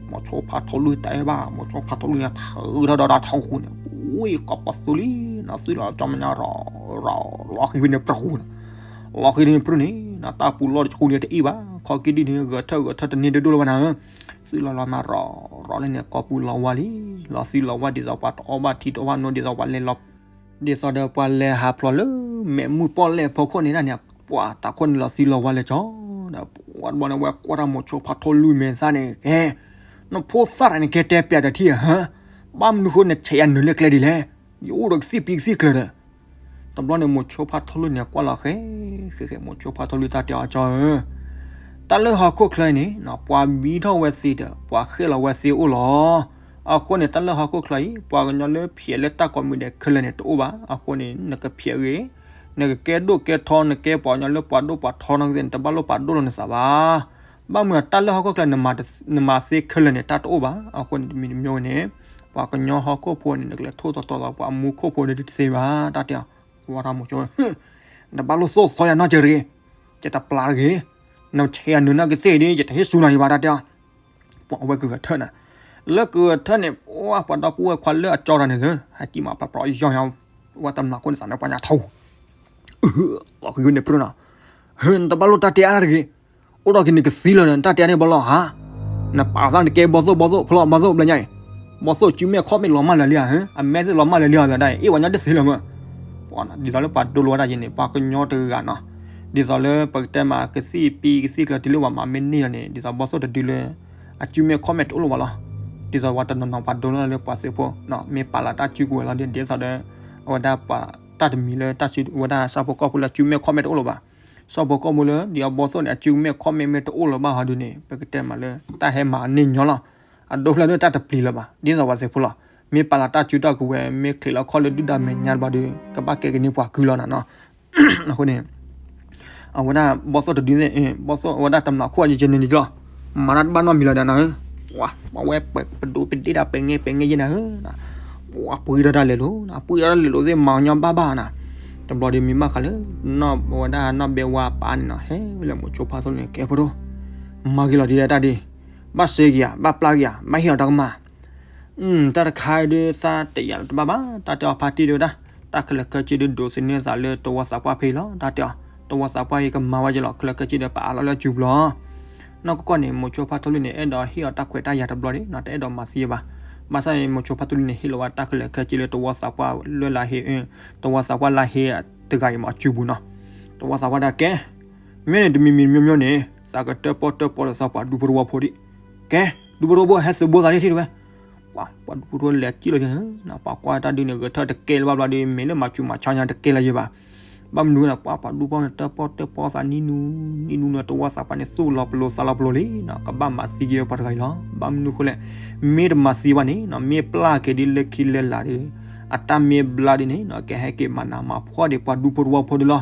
မိၤဆိဖါထိၣ်လွံၢ်တဲဘၣ် မိၤဆိဖါထိၣ်လွံၢ်န့ၣ် ထုးထီၣ်ဒီးတၢ်ထီၣ်ဃူန့ၣ် ဝံၤကိးပသူလံနၤ သုးလီၤကၠီမညါရီၤရီၤ လီၤဃံၤဖဲန့ၣ်ပြူၤန့ၣ် လီၤဃံၤန့ၣ်ပြူၤန့ၣ် နတၢ်ပူၤလီၢ်တဆူန့ၣ်တအ့ၣ်ဘၣ် ခီၣ်ကံၢ်ဒုၣ်န့ၣ် ဂဲၤထၢၣ်ဂဲၤထၢၣ်တန့ၢ်ဒိၣ်ဒိၣ်လၢၤဘၣ်နၤဧၢ သုးလီၤလီၤမးရီၤရီၤလၢန့ၣ် ကိးပူၤလီၤဝါလံ လီၤသံလီၤဝါဒ်သိးပှၤတအီၣ်ဘၣ်ထံတအီၣ်ဘၣ်နိဒ်သိးပှၤလဲၤလီၤ ဒ်သိးဒီးပှၤလဲၤဟးဖျိးလၢမဲာ်မုၢ်ပီၣ်လဲၣ်ဖိခိၣ်န့ၣ်ဒၣ်န့ၣ် ပှၤတၢ်ခိၣ်န့ၣ်လီၤသံလီၤဝါလဲၤကၠီဒီး ပှၤတဘျီန့ၣ် ဝဲကွၢ်တၢ်မိၤဆိဖါထိၣ်လွံၢ်မဲာ်သၣ်န့ၣ် ကဲ နဖိသၣ်တၢ်န့ၣ် ကဲတဲပျးတထံၣ်ဧါ ဟါ ဘၣ်မနုၤဃိနဆဲးယၤနုာ်လၢကျဲဒ်လဲၣ် ယအိၣ်ဒီးကသံၣ်ပံကသံၣ်ကျၢၤဒီး တဘျီန့ၣ် မိၤဆိဖါထိၣ်လွံၢ်န့ၣ် ကွၢ်လီၤဃဲ ဃဲဃဲ မိၤဆိဖါထိၣ်လွံၢ်တၢ်တဲအီၤကၠီဧၢ တၢ်လၢဟီၣ်ခိၣ်ချၢအံၤန့ၣ် ပှၤဘံထီၣ်ဝဲသ့ဒီး ပှၤဃ့ၢ်လီၤဝဲသ့အိၣ်လီၤ. အဃိန့ၣ် တၢ်လၢဟီၣ်ခိၣ်ချၢအံၤ ပှၤကညီလၢဖျဲးလၢတၢ်ကိးမံၤဒဲးခဲလၢာ်န့ၣ်တအိၣ်ဘၣ်. အဃိန့ၣ် နကဖျဲးဂ့ၤ, နကကဲဒိၣ်ကဲထီ, နကဲပှၤကညီလၢပှၤဒိၣ်ပှၤထီနီၢ်ကသ့ၣ်န့ၣ် တဘၣ်လိၣ်ပာ်ဒိၣ်လီၤနသးဘၣ်. ဘၣ်မနုၤတၢ်လၢဟီၣ်ခိၣ်ချၢ နမၤသ့ခဲလၢာ်န့ၣ် တၢ်တအိၣ်ဘၣ်. အဃိန့ၣ် တမံၤတမံၤန့ၣ် ပှၤကညီဟီၣ်ခိၣ်ဖိန့ၣ် နကလဲၤထိၣ်သီသီလီၤ ပှၤမူခိၣ်ဖိန့ၣ်တသ့ဘၣ်. တၢ်တဲအီၤ ကွၢ်တၢ်မိၤဆိ နတဘၣ်လိၣ်သိၣ်သီယၤနီတဂ့ၤ, ယတပျၢ်တဂ့ၤ, နဆဲးယၤနုာ်နီၢ်ကသ့ၣ်ဒီး ယတဟ့ၣ်စူၤနၤဒံးဘၣ် တၢ်တဲအီၤ. ပှၤအဝဲကဂဲၤထၢၣ်နၤ, လၢကဂဲၤထၢၣ်န့ၣ် ပှၤဒီပုၢ်ဝဲၢ်ခွါလၢအကၠီတၢ်န့ၣ်သၢ ဟဲကံၣ်မၤပျီယီၢ်ညါ ဝဲတမျးခိၣ်န့ၣ် သးနၢပှၤညါထူ လီၤဃံၤန့ၣ်ပြၢနီၤ, နတဘၣ်လိၣ်တၢ်တဲအါတဂ့ၤ, အိၣ်ဒီးက့ၤနကသံလၢာ်န့ၣ် တၢ်တဲအါန့ၣ်ဘၣ်လီၤဧါ. နပာ်သးနကဲဘီသိၣ်ဘီသိၣ် ဖျီဘီသိၣ်ဘျဲညါအံၤ, ဘီသိၣ်စုမဲာ်ခီၣ်မဲာ်လီၤမၢ်လၢာ်လံဧါ, အမဲာ်သ့ၣ်လီၤမၢ်လၢာ်လံဧါ သဒၣ်အံၤ အ့ၣ်ဝဲညါတသ့လၢၤမၢ်. ဒ်သိးလၢပှၤဒိလိာ်ဝဲဒၣ်ယဲန့ၣ် ပှၤကညီတဂၤနီၤ, ဒ်သိးလၢပကတဲမး ကသံၣ်ပံကသံၣ်ကျၢၤတုၤလၢပှၤမၤမ့ၢ်န့ၢ်လီၤန့ၣ် ဒ်သိးဘီသိၣ်တဒုလၢ အစုမဲာ်ခီၣ်မဲာ်တအိၣ်လၢၤဘၣ်လီၤ. ဒ်သိးပှၤတနီၤနီၤပှၤဒိလိာ်လၢပှၤသုးဖိ မ့ၢ်ပာ်လီၤတၢ်စုကဝဲၤလီၤဒီး ဒ်သိးဒီး အဝဲဒၣ်ပှၤတၢ်တမံၤလၢ အဝဲဒၣ်ဆၣ်ဖိကီၢ်ဖိလၢအစုမဲာ်ခီၣ်မဲာ်တအိၣ်လၢၤဘၣ်. ဆၣ်ဖိကီၢ်ဖိလၢ ဒ်အဘီသိၣ်န့ၣ် အစုမဲာ်ခီၣ်မဲာ်မ့ၢ်တအိၣ်လၢၤဘၣ်ဟီဒုန့ၣ် ပကတဲမးလၢ တၢ်ဟဲမၤန့ၢ်ညီလီၤ. အဒိဖျၢၣ်ဒၣ်တၢ်တပျံၤလၢၤဘၣ် ဒ်သိးပှၤသုးဖိလီၤ. မ့ၢ်ပာ်လီၤတၢ်စုတၢ်ကဝဲၤ မ့ၢ်ချံးလီၤခီၣ်လၢဒုၣ်ဒါမဲာ်ညါတဘျီဒီး ကဘၣ်ကဲက့ၤန့ၢ်ပှၤကုလီၤနၤနီၤ. အဃိန့ၣ် အဝဲဒၣ်ဘီသိၣ်တဒုသ့ၣ် ဘီသိၣ်အဝဲဒၣ်တမျးခိၣ်အယဲၢ်န့ၣ်လီၤ. မၤတၢ်တဘၣ်နီတမံၤလၢၤဒီးနၤဧၢ, ပှၤဝဲပဒိးပဒ့ၣ်တၢ်ပဲာ်ငဲာ်ပဲာ်ငဲာ်ယဲၢ်နၤဧၢ, ပှၤပှ့ၤဒီးတၢ်လဲၤလိာ် ပှ့ၤဒီးတၢ်လဲၤလိာ်သ့ၣ်မၤကညီဘၣ်ဘၣ်နၤ. တဘျီဒီးမ့ၢ်ဘၣ်ဃးလၢ အဝဲဒၣ်နီၢ်ဘဲဝါပၢ်န့ၣ်နီၤ ဟဲဝဲလၢမိၤဆိဖါထိၣ်န့ၣ် ကဲဖိဒိၣ်, မၤဂ့ၤလီၤဒ်လဲၣ်တၢ်ဒ်, ဘၣ်စ့က့ၤဧါ ဘၣ်ပျၢ်က့ၤဧါ ဘၣ်ဟ့ၣ်အီၤတၢ်ကမၣ် တၢ်တခါအံၤဒုး သးတယာ်လၢၤတဘၣ်ဘၣ် တၢ်တဲအီၤဖါတံၢ်ဒုးဝဲဒၣ်, တၢ်ခဲလၢာ်ခဲဆ့ဒုးဒိးသန့ၤသးလၢတဝီသးပှၢ်ဖဲအံၤလီၤ တၢ်တဲအီၤ, တဝီသးပှၢ်အံၤကမၤဝဲယဲလီၤ ခဲလၢာ်ခဲဆ့ဒီးပအးလီၤလၢအစုပူၤလီၤ. နီၢ်ကီၢ်န့ၣ် မိၤဆိဖါထိၣ်လွံၢ်န့ၣ် အဲၣ်ဒိးဟ့ၣ်အီၤတၢ်ခွဲးတၢ်ယာ်တဘျီဒၣ်နီၤ တအဲၣ်ဒိးမၤသံဘၣ်. ဘၣ်ဆၣ်အံၤ မိၤဆိဖါထိၣ်လွံၢ်န့ၣ် ဟ့ၣ်လီၤဝဲတၢ်ခဲလၢာ်ခဲဆ့လၢတဝီသးပှၢ်လၢလါဟ့, တဝီသးပှၢ်လါဟ့တဂၤအံၤမ့ၢ်အစုပူၤနီၤ. တဝီသးပှၢ်ဒၣ်ကဲ မ့ၢ်န့ၣ်တမံၤမံၤတမံၤမံၤန့ၣ် သးကတၢၣ်ပီၣ်တၢၣ်ပီၣ်လၢသးပှၤဒူဖိတဝီဖိဒံး, ကဲ ဒူဖိတဝီဖိဟဲသုးဘိသးဒၣ်ထံၣ်တဝဲ, ပှၤဒူဖိတဝီလဲၤစံၣ်လီၤယဲၢ်, ပှၤကွၢ်တၢ်ဒုန့ၣ် ဂဲၤထၢၣ်တကဲလၢၤဘၣ်ဘျီဒီး မ့ၢ်လၢမၤစူၤမၤဆါညါတကဲလၢၤယဲၢ်ဘၣ်. ဘၣ်မနုၤန့ၣ် ပှၤပှၤဒူဖိန့ၣ် တၢၣ်ပီၣ်တၢၣ်ပီၣ်သးနံၣ်နူနံၣ်နူန့ၣ် တဝီသးပှၢ်န့ၣ် သူၣ်လီၤပလိာ်သးလီၤပလိာ်လံ, ကဘၣ်မၤသံက့ၤပှၤတဂၤအံၤလီၤ. ဘၣ်မနုၤအဃိလဲၣ်, မ့ၢ်တမၤသံဘၣ်န့ၣ် မ့ၢ်ပျၢ်က့ၤဒ်လၢခံလၢလာ်ဒီး အတၢ်မ့ၢ်ဘျါဒ်န့ၣ် ကဟဲက့ၤမၤနးမၤဖှီၣ်ဒံးပှၤဒူဖိတဝီဖိဒံးလီၤ.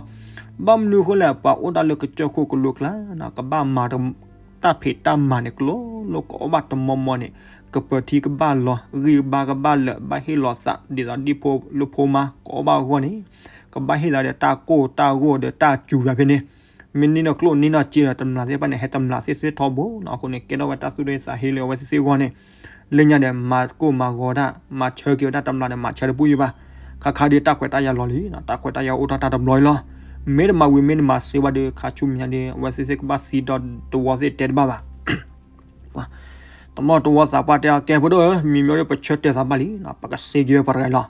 ဘၣ်မနုၤအဃိလဲၣ်, ပှၤအိၣ်ဒၣ်လၢကစၢၢ်ခိၣ်ကလိကျါန့ၣ် ကဘၣ်မၤ တၢ်ဖံးတၢ်မၤန့ၣ် ကလိလိ ကအီၣ်ဘၣ်တမီမီန့ၣ် ကပၢၤထံကဘၣ်လီၤ, ဂံၢ်ဘါကဘၣ်လၢာ်, ဘၣ်ဟ့ၣ်လီၤသးဒ်သိးဒ်ဖိလၢဖိမါကအီၣ်ဘၣ်အဂီၢ်န့ၣ် ကဘၣ်ဟ့ၣ်သးဒီးတၢ်ကိၢ်တၢ်ဂီၤဒီးတၢ်စူၤယၤဖဲန့ၣ်, မ့ၢ်န့ၢ်နီၢ်ကျိၣ်န့ၢ်နီၢ်စ့ဒီး တမျးသ့ၣ်တဖၣ်န့ၣ် ဟဲတမျးသ့ၣ်သ့ၣ်ထီဘိန့ၣ်. အဃိန့ၣ် ကဲထီၣ်ဝဲတၢ်သူၣ်ဒိၣ်သးဟ့လၢအဝဲသ့ၣ်သ့ၣ်အဂီၢ်န့ၣ် လၢညါဒီး မၤကိၢ်မၤဂီၤတၢ် မၤဆၢက့ၤဝဲဒၣ်တမျးဒီး မၤဆၢတပူၤယံၤဘၣ်. ခါခါဒ်တၢ်ခွဲးတၢ်ယာ်လီၤလံန့ၣ်, တၢ်ခွဲးတၢ်ယာ်အိၣ်ထီၣ်တၢ်တဘျီအံၤလီၤ. မ့ၢ်တမၤဝံၤမ့ၢ်တမၤစ့ဘၣ်ဒီး ခါဆူမဲာ်ညါဒီး အဝဲသ့ၣ်သ့ၣ်ကဘၣ်သံဒီးတဝီသ့ၣ်တဲတဘၣ်ဘၣ်. တမီၢ်တဝီသးပှၢ်တဲအီၤ ကဲဖိဒိၣ်ဧၢ, မံၤမ့ၢ်ဒီးပဆၢတဲာ်သးဘၣ်လံန့ၣ်, ပကစ့က့ၤဝဲပှၤတဂၤအံၤလီၤ.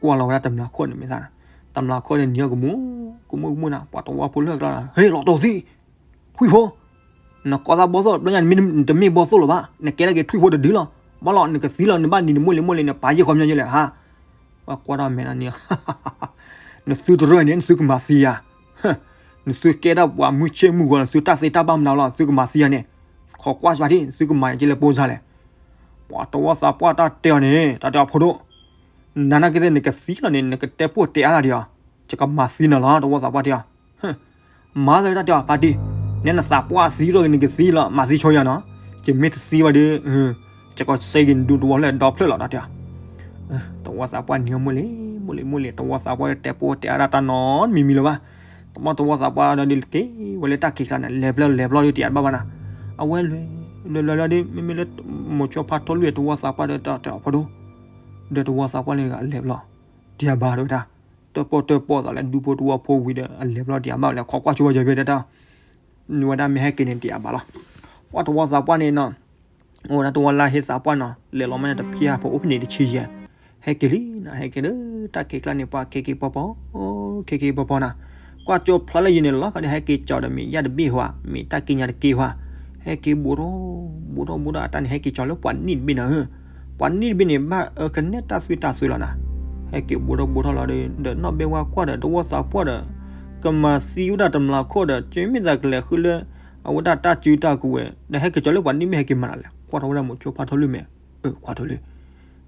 ကွၢ်လီၤဝဲဒၣ်တမျးခိၣ်န့ၣ်မ့ၢ်သး, တမျးခိၣ်န့ၣ်နံၤအီၤကမူၣ်ကမူၣ်ကမူၣ်န့ၣ်, ပှၤတဝီဖိလၢအကျါန့ၣ် ဟ့ၣ်လီၤတိာ်သံ ထွံၣ်ဖိ, နကိးသးဘီသိၣ်တဘျီညါ နတမ့ၢ်ဘီသိၣ်လၢၤဘၣ်, နကဲထီၣ်က့ၤထွံၣ်ဖိတဒုလီၤ. ဘၣ်လီၤ နကသံလီၤ နဘၣ်နံၤတမိၢ်လံၤမိၢ်လံၤ နပာ်ယဲၢ်ခီပညီယဲၢ်လဲၣ်ဧါ. ပှၤကွၢ်ထီၣ်မဲာ်န့ၣ်, နသုတရၢၢ်န့ၣ် နသုကမၤသံယၤ, နသုကဲဒၣ်ပှၤမုၢ်ဆ့ၣ်မုၢ်ဂီၤ နသုတၢ်သ့တၢ်ဘၣ်မနုၤလီၤ သုကမၤသံယၤန့ၣ်, ခိးကွၢ်စှၤဒံး နသုကမၤယၤက့လၢပိစါလဲၣ်. ပှၤတဝီသးပှၢ်တၢ်တဲအီၤန့ၣ် တၢ်တဲအီၤဖိဒိၣ်, နနာ်က့သ့ၣ် နကသံလီၤန့ၣ် နကတဲပိၢ်တဲအါလၢဒံးအီၤ, ယကမၤသံနၤလီၤ တဝီသးပှၢ်တဲအီၤ. မၤသးတၢ်တဲအီၤ ပာ်တံၢ်, နဲနသးပှၢ်သံထီၣ်က့ၤ နကသံလီၤ မၤသံဆိယၤနီၤ, ယမ့ၢ်တသံဘၣ်ဒီး ယကစ့က့ၤနဒူတဝီလၢဒီဖျၢၣ်လီၤ တၢ်တဲအီၤ. တဝီသးပှၢ်နံၤမိၢ်လံၤမိၢ်လံၤမိၢ်လံၤ တဝီသးပှၢ်တဲပိၢ်တဲအါဒၣ်တၢ်နီတမံၤမံၤလၢၤဘၣ်. တမီၢ်တဝီသးပှၢ်ဒီးဒ်က့ၤဝဲလၢတၢ်ခံးကျါန့ၣ် လဲၤဖျၢၣ်လဲၤဖျီဒ်တယၤတဘၣ်ဘၣ်နၤ, အဝဲလဲၤလဲၤလဲၤလီၤဒီး မ့မ့ၢ်လၢ မိၤဆိဖါထီလူၢ်တဝီသးပှၢ်ဒီးတၢ်တဲအီၤဖိဒိၣ်, ဒီးတဝီသးပှၢ်န့ၣ်ဂၤလဲၤဖျီ တယၤဘၣ်တဝဲဒၣ်, တၢၣ်ပီၣ်တၢၣ်ပီၣ်သးလၢဒူဖိတဝီဖိဝံၤဒီး အလဲၤဖျီတယၤဘၣ်လဲၣ် ခိးကွၢ်ဆိဝဲယၤဖဲတၢ်တၢ်, နဝဲဒၣ်မ့ၢ်ဟဲက့ၤန့ၣ်တယၤဘၣ်လီၤ. ပှၤတဝီသးပှၢ်န့ၣ်နီၤ အိၣ်ဝဲဒၣ်တဝီလၢဟ့သးပှၢ်နီၤ လဲၤလီၤမးန့ၣ်တဖံးဟးဖိအိၣ်ဖဲန့ၣ်တဆံယဲၢ်, ဟဲက့ၤလံနီၤ ဟဲက့ၤဒီး တၢ်ခံးကျါန့ၣ် ပှၤက့ၤက့ၤပီၤပီၤ, က့ၤက့ၤပီၤပီၤနီၤ, ကွၢ်ကၠိဖျါလၢယံၤန့ၣ်လီၤ ခီဒီးဟဲက့ၤကၠီဒီးမ့ၢ်ယၢ်တဘ့ၣ်ဟါ, မ့ၢ်တၢ်ကံးညာ်တက့ၢ်ဟါ, ဟဲက့ၤဘူးထီၣ် ဘူးထီၣ်ဘူးထီၣ်အတၢ်န့ၣ် ဟဲက့ၤကၠီလၢပှၤနံၣ်တဘ့ၣ်နီၤဧၢ, ပှၤနံၣ်တဘ့ၣ်န့ၣ် ဘၣ်အၢကနဲၣ်တၢ်သွံၣ်တၢ်သွဲလီၤနီၤ, ဟဲက့ၤဘူးထီၣ်ဘူးထီၣ်လီၤဒီး ဒီးနီၢ်ဘဲဝါကွၢ်ဒီး တဝီသးပှၢ်ဒီး ကမၤသံဝဲဒၣ်တမျးခိၣ်ဒီး ကမ့ၢ်သးကလဲၤဃုလၢ အဝဲဒၣ်တၢ်စုတၢ်ကဝဲၤ ဒီးဟဲက့ၤကၠီလၢပှၤနံၣ်တဘ့ၣ်ဟဲက့ၤမၤနၤလဲၣ် ကွၢ်ထီၣ်ဝဲဒၣ်မိၤဆိဖါထီလူၢ်မဲာ်, ကွၢ်ထီၣ်လံ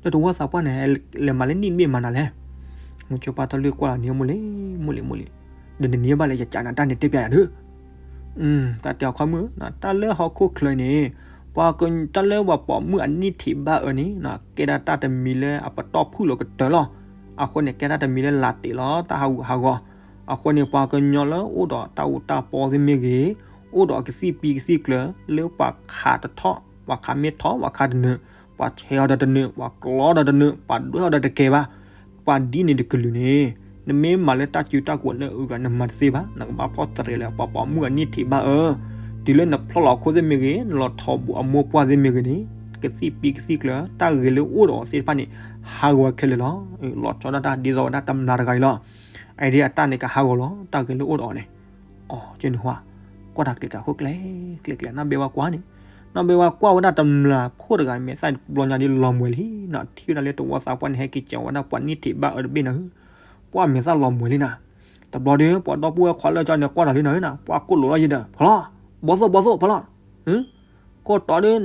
ဒီးတဝီသးပှၢ်န့ၣ် လဲၤမၤလၢနံၣ်တဘ့ၣ်မၤနၤလဲၣ်, မိၤဆိဖါထီလူၢ်ကွၢ်လီၤနံၤမိၢ်လံၤ မိၢ်လံၤမိၢ်လံၤ, ဒီးနနံၤဘၣ်လဲၣ် ယကးနၤတၢ်န့ၣ်တဲပျးယၤဒီး တၢ်တဲအီၤခီမုၢ် တၢ်လၢဟီၣ်ခိၣ်ချၢအံၤန့ၣ် ပှၤက တၢ်လၢပှၤပိာ်မုၣ်အနံၣ်ထံးဘၣ်အၢန့ၣ် ကဲဒၣ်တၢ်တမံၤလၢအပတီၢ်ဖုၣ်လီၤကတၢၢ်လီၤ. အဃိန့ၣ် ကဲဒၣ်တၢ်တမံၤလၢလးတ့ၢ်လီၤ တၢ်ဟးဂူာ်ဟးဂီၤ. အဃိန့ၣ် ပှၤကညီလၢအိၣ်ဒီးတၢ်အူတၢ်ပီသ့ၣ်မ့ၢ်ဂ့ၤ, အိၣ်ဒီးအကသံၣ်ပံကသံၣ်ကျၢၤ လၢပှၤခးတထီၣ် ပှၤခးမ့ၢ်ထီၣ် ပှၤခးတနၢၤ, ပှၤဆဲးအီၤဒီးတနၢၤ ပှၤကျီဒီးတနၢၤ ပှၤဒွဲၣ်အီၤဒီးတကဲဘၣ် ပှၤဒ်န့ၣ်တကလုာ်န့ၣ် နမ့ၢ်မၤလၢတၢ်စုတၢ်ကဝဲၤလၢအဂၤ နမၤတသ့ဘၣ်. နကဘၣ်ဖီၣ်တရံးလၢပှၤပိာ်မုၣ်အနံၣ်ထံးဘၣ်အၢ, တုၤလၢနဖျီၣ်လီၤခိၣ်သ့ၣ်မ့ၢ်ဂ့ၤ, နလီၤထိးဘူးအမိၢ်ပှၢ်သ့ၣ်မ့ၢ်ဂ့ၤန့ၣ်, ကသံၣ်ပံကသံၣ်ကျၢၤ တၢ်ဂဲၤလၢအိၣ်ဒီးအီၤသ့ၣ်တဖၣ်န့ၣ် ဟးဂီၤခဲလၢာ်လီၤ. လီၤဆီဒၣ်တၢ်ဒ်သိးဝဲဒၣ်တမျးတဂၤအံၤလီၤ. အအံၤဒ်အတၢ်န့ၣ်ကဟးဂီၤလီၤ တၢ်ဂဲၤလၢအိၣ်ဒီးအီၤန့ၣ် အီၤကန့ၣ်ဟါ, ကွၢ်တၢ်ကျဲၤကျဲၤခိၣ်ကျဲၤကျဲၤကျဲၤ နီၢ်ဘဲဝါကွၢ်န့ၣ်, နီၢ်ဘဲဝါကွၢ်ဝဲဒၣ်တမျးခိၣ်တဂၤ မဲာ်သၣ်တဘျီညါဒ်လီၤမှဲၤလံနီၤ, ထံၣ်ဝဲဒၣ်လၢတဝီသးပှၢ်န့ၣ် ဟဲက့ၤကၠီဝဲဒၣ်ပှၤနံၣ်ထံးဘၣ်အၢတဘ့ၣ်နီၤ, ပှၤမဲာ်သၣ်လီၤမှဲၤလံနီၤ. တဘျီဒီး ပှၤဒီပုၢ်ဝဲၢ်ခွါလၢကၠီန့ၣ် ကွၢ်တၢ်လံနီၤ, ပှၤကိးလိာ်လီၤယံၤဒီး ဖီလီၤ, ဘီသိၣ် ဘီသိၣ် ဖီလီၤ ကိးတ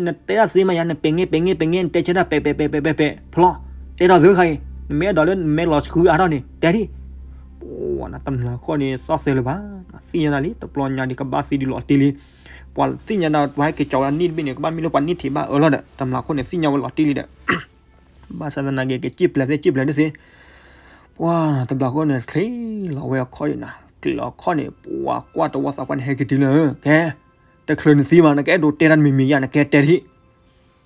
ီဒီး နတဲတၢ်သ့မးယၤ နပဲာ်ငဲ ပဲာ်ငဲ ပဲာ်ငဲ နတဲဆၢတၢ်ပဲာ်ပဲာ်ပဲာ်ပဲာ်ပဲာ်ပဲာ် ဖီလီၤ, တဲထီၣ်သၢခါအံၤ နမ့ၢ်အဲၣ်ဒိးလၢနမဲာ်လီၤဆှုအါထီၣ်န့ၣ် တဲဒံး. ပှၤတမျးခိၣ်န့ၣ် သီၣ်သဲလၢၤဘၣ်, သ့ၣ်ညါတၢ်လံ တဘျီညါဒီး ကဘၣ်သံဒံးလီၤတံၢ်လံ. ပှၤသ့ၣ်ညါဒီး ပှၤဟဲက့ၤကၠီဝဲဒၣ်နံၣ်တဘ့ၣ်န့ၣ် ကဘၣ်မ့ၢ်လၢပှၤနံၣ်ထံးဘၣ်အၢလီၤဒီး တမျးခိၣ်န့ၣ် သ့ၣ်ညါဝဲလီၤတံၢ်လံဒီး ဘၣ်ဆၣ်သနာ်က့ ကစံၣ်ပျဲၤသ့ၣ် စံၣ်ပျဲၤဒၣ်သ့, ပှၤတမျးခိၣ်န့ၣ် ချ့လီၤဝဲအခီၣ်အံၤနီၤ, ချ့လီၤအခီၣ်န့ၣ် ပှၤကွၢ်တဝီသးပှၢ်န့ၣ် ဟဲက့ၤတုၤလၢ ကဲ တချုးနသံဘၣ် နကအဲၣ်ဒိးတဲတၢ်တမံၤမံၤယါ နကဲတဲဒံး.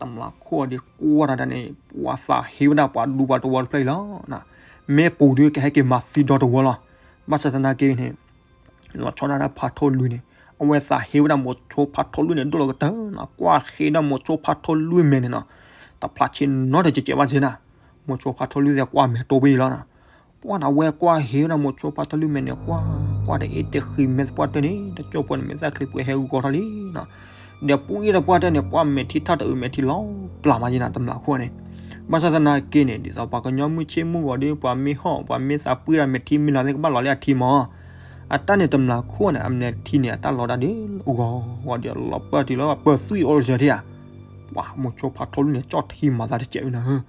တမျးခိၣ်ဒီးကွၢ်တၢ်တၢ်န့ၣ် ပှၤသးဟ့ဝဲဒၣ်ပှၤဒူပှၤတဝီတဖျၢၣ်အံၤလီၤ. မ့ၢ်ပူၤဒုးကဟဲက့ၤမၤသံဒီတဝီလီၤ. ဘၣ်ဆၣ်သနာ်က့န့ၣ် လီၤဆီဒၣ်တၢ်ဖးထီလွံၢ်န့ၣ် အဝဲသးဟ့ဝဲဒၣ်မိၤဆိဖးထီလွံၢ်န့ၣ် ဒိၣ်လီၤကတၢၢ်နီၤ, ကွၢ်ဃ့ဒၣ်မိၤဆိဖးထီလွံၢ်မဲာ်န့ၣ်နီၤ, တဖျးဆ့နီတစဲးကဲးဘၣ်ဆ့နၤ, မိၤဆိဖးထီလွံၢ်သ့ၣ်ကွၢ်မဲာ်တိဖဲအံၤလီၤနီၤ. ပှၤန့ၣ်ဝဲကွၢ်ဟ့ဝဲဒၣ်မိၤဆိဖးထီလွံၢ်မဲာ်န့ၣ် ကွၢ်ကွၢ်တအ့ၣ်တဃံးမဲာ်သပှၢ်တၢၢ်န့ၣ် တကၠိၢ်ဖိန့ၣ် မဲာ်သၣ်ချံပှဲၤဟဲဂီၤထီၣ်လံနီၤ. ဒီးပှၤအံၤဒီးပှၤတဲန့ၣ် ပှၤမဲာ်ထံထီၣ်တအုးမဲာ်ထံလီၤပျၢ်မးယဲနၤ တမျၢ်ခိၣ်န့ၣ်, ဘၣ်ဆၣ်သနာ်က့န့ၣ် ဒ်သိးပှၤကညီမုၢ်ဆ့ၣ်မုၢ်ဂီၤဒီး ပှၤမ့ၢ်ဟီၣ် ပှၤမ့ၢ်သးပှၢ်တၢ်မဲာ်ထံ မ့ၢ်လီၤသ့ၣ်ကဘၣ်လီၤလၢအထံမး, အတၢ်န့ၣ်တမျၢ်ခိၣ်န့ၣ် အမဲာ်ထံန့ၣ် အတၢ်လီၤဒၣ်ဒ်ဂီၤဂီၤဒီး လီၤပၢၢ်တုၤလၢပၢၢ်သွံၣ်အိၣ်စၢၤထံဧါ, ပှၤမိၤဆိဖးထီၣ်လွံၢ်န့ၣ် ကၠီၣ်ထံမၤသးတစဲးဝဲနၤဧၢ,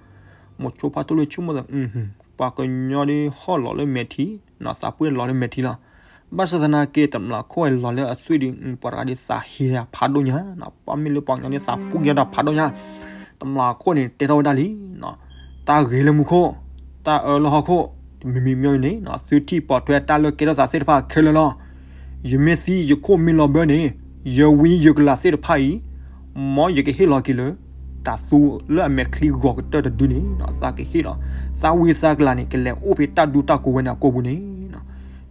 မိၤဆိဖးထီၣ်လွံၢ်ဆိကမိၣ်သး ပှၤကညီဒီးဟီၣ်လီၤလၢမဲာ်ထံ, သးပှၢ်လီၤလၢမဲာ်ထံလီၤ. ဘၣ်ဆၣ်သနာ်က့ တမျၢ်ခိၣ်လီၤလၢအသွံၣ်ဒီး ပှၤတဂၤဒီးသးဟ့တၢ်ဖးဒိၣ်ညါ, ပှၤမ့ၢ်လၢပှၤကညီဒီးသးပှၢ်တၢ်ဖးဒိၣ်ညါ, တမျၢ်ခိၣ်န့ၣ် တဲထီၣ်ဝဲဒၣ်လံ, တၢ်ဂ့ၤလၢမူခိၣ်, တၢ်အၢလၢဟီၣ်ခိၣ်, တမံၤမံၤမ့ၢ်န့ၣ် သုထံၣ်ပိာ်ထွဲတၢ်လၢကဲထီၣ်သးသ့ၣ်တဖၣ်ခဲလၢာ်လီၤ. ယမ့ၢ်သံယခိၣ်မ့ၢ်လီၤဘၢန့ၣ်, ယဝံယကလၤသ့ၣ်တဖၣ်အံၤ, မ်ယကဟ့ၣ်လီၤက့ၤလၢ တၢ်သူလၢအမဲာ်ချံဂီၤကတၢၢ်တဒုန့ၣ် သးကဟ့ၣ်လီၤ, သးဝံသးကလၤန့ၣ် ကလဲၤအိၣ်ဖဲတၢ်ဒူတၢ်ကိးဝဲန့ၣ်အကိာ်ပူၤန့ၣ်,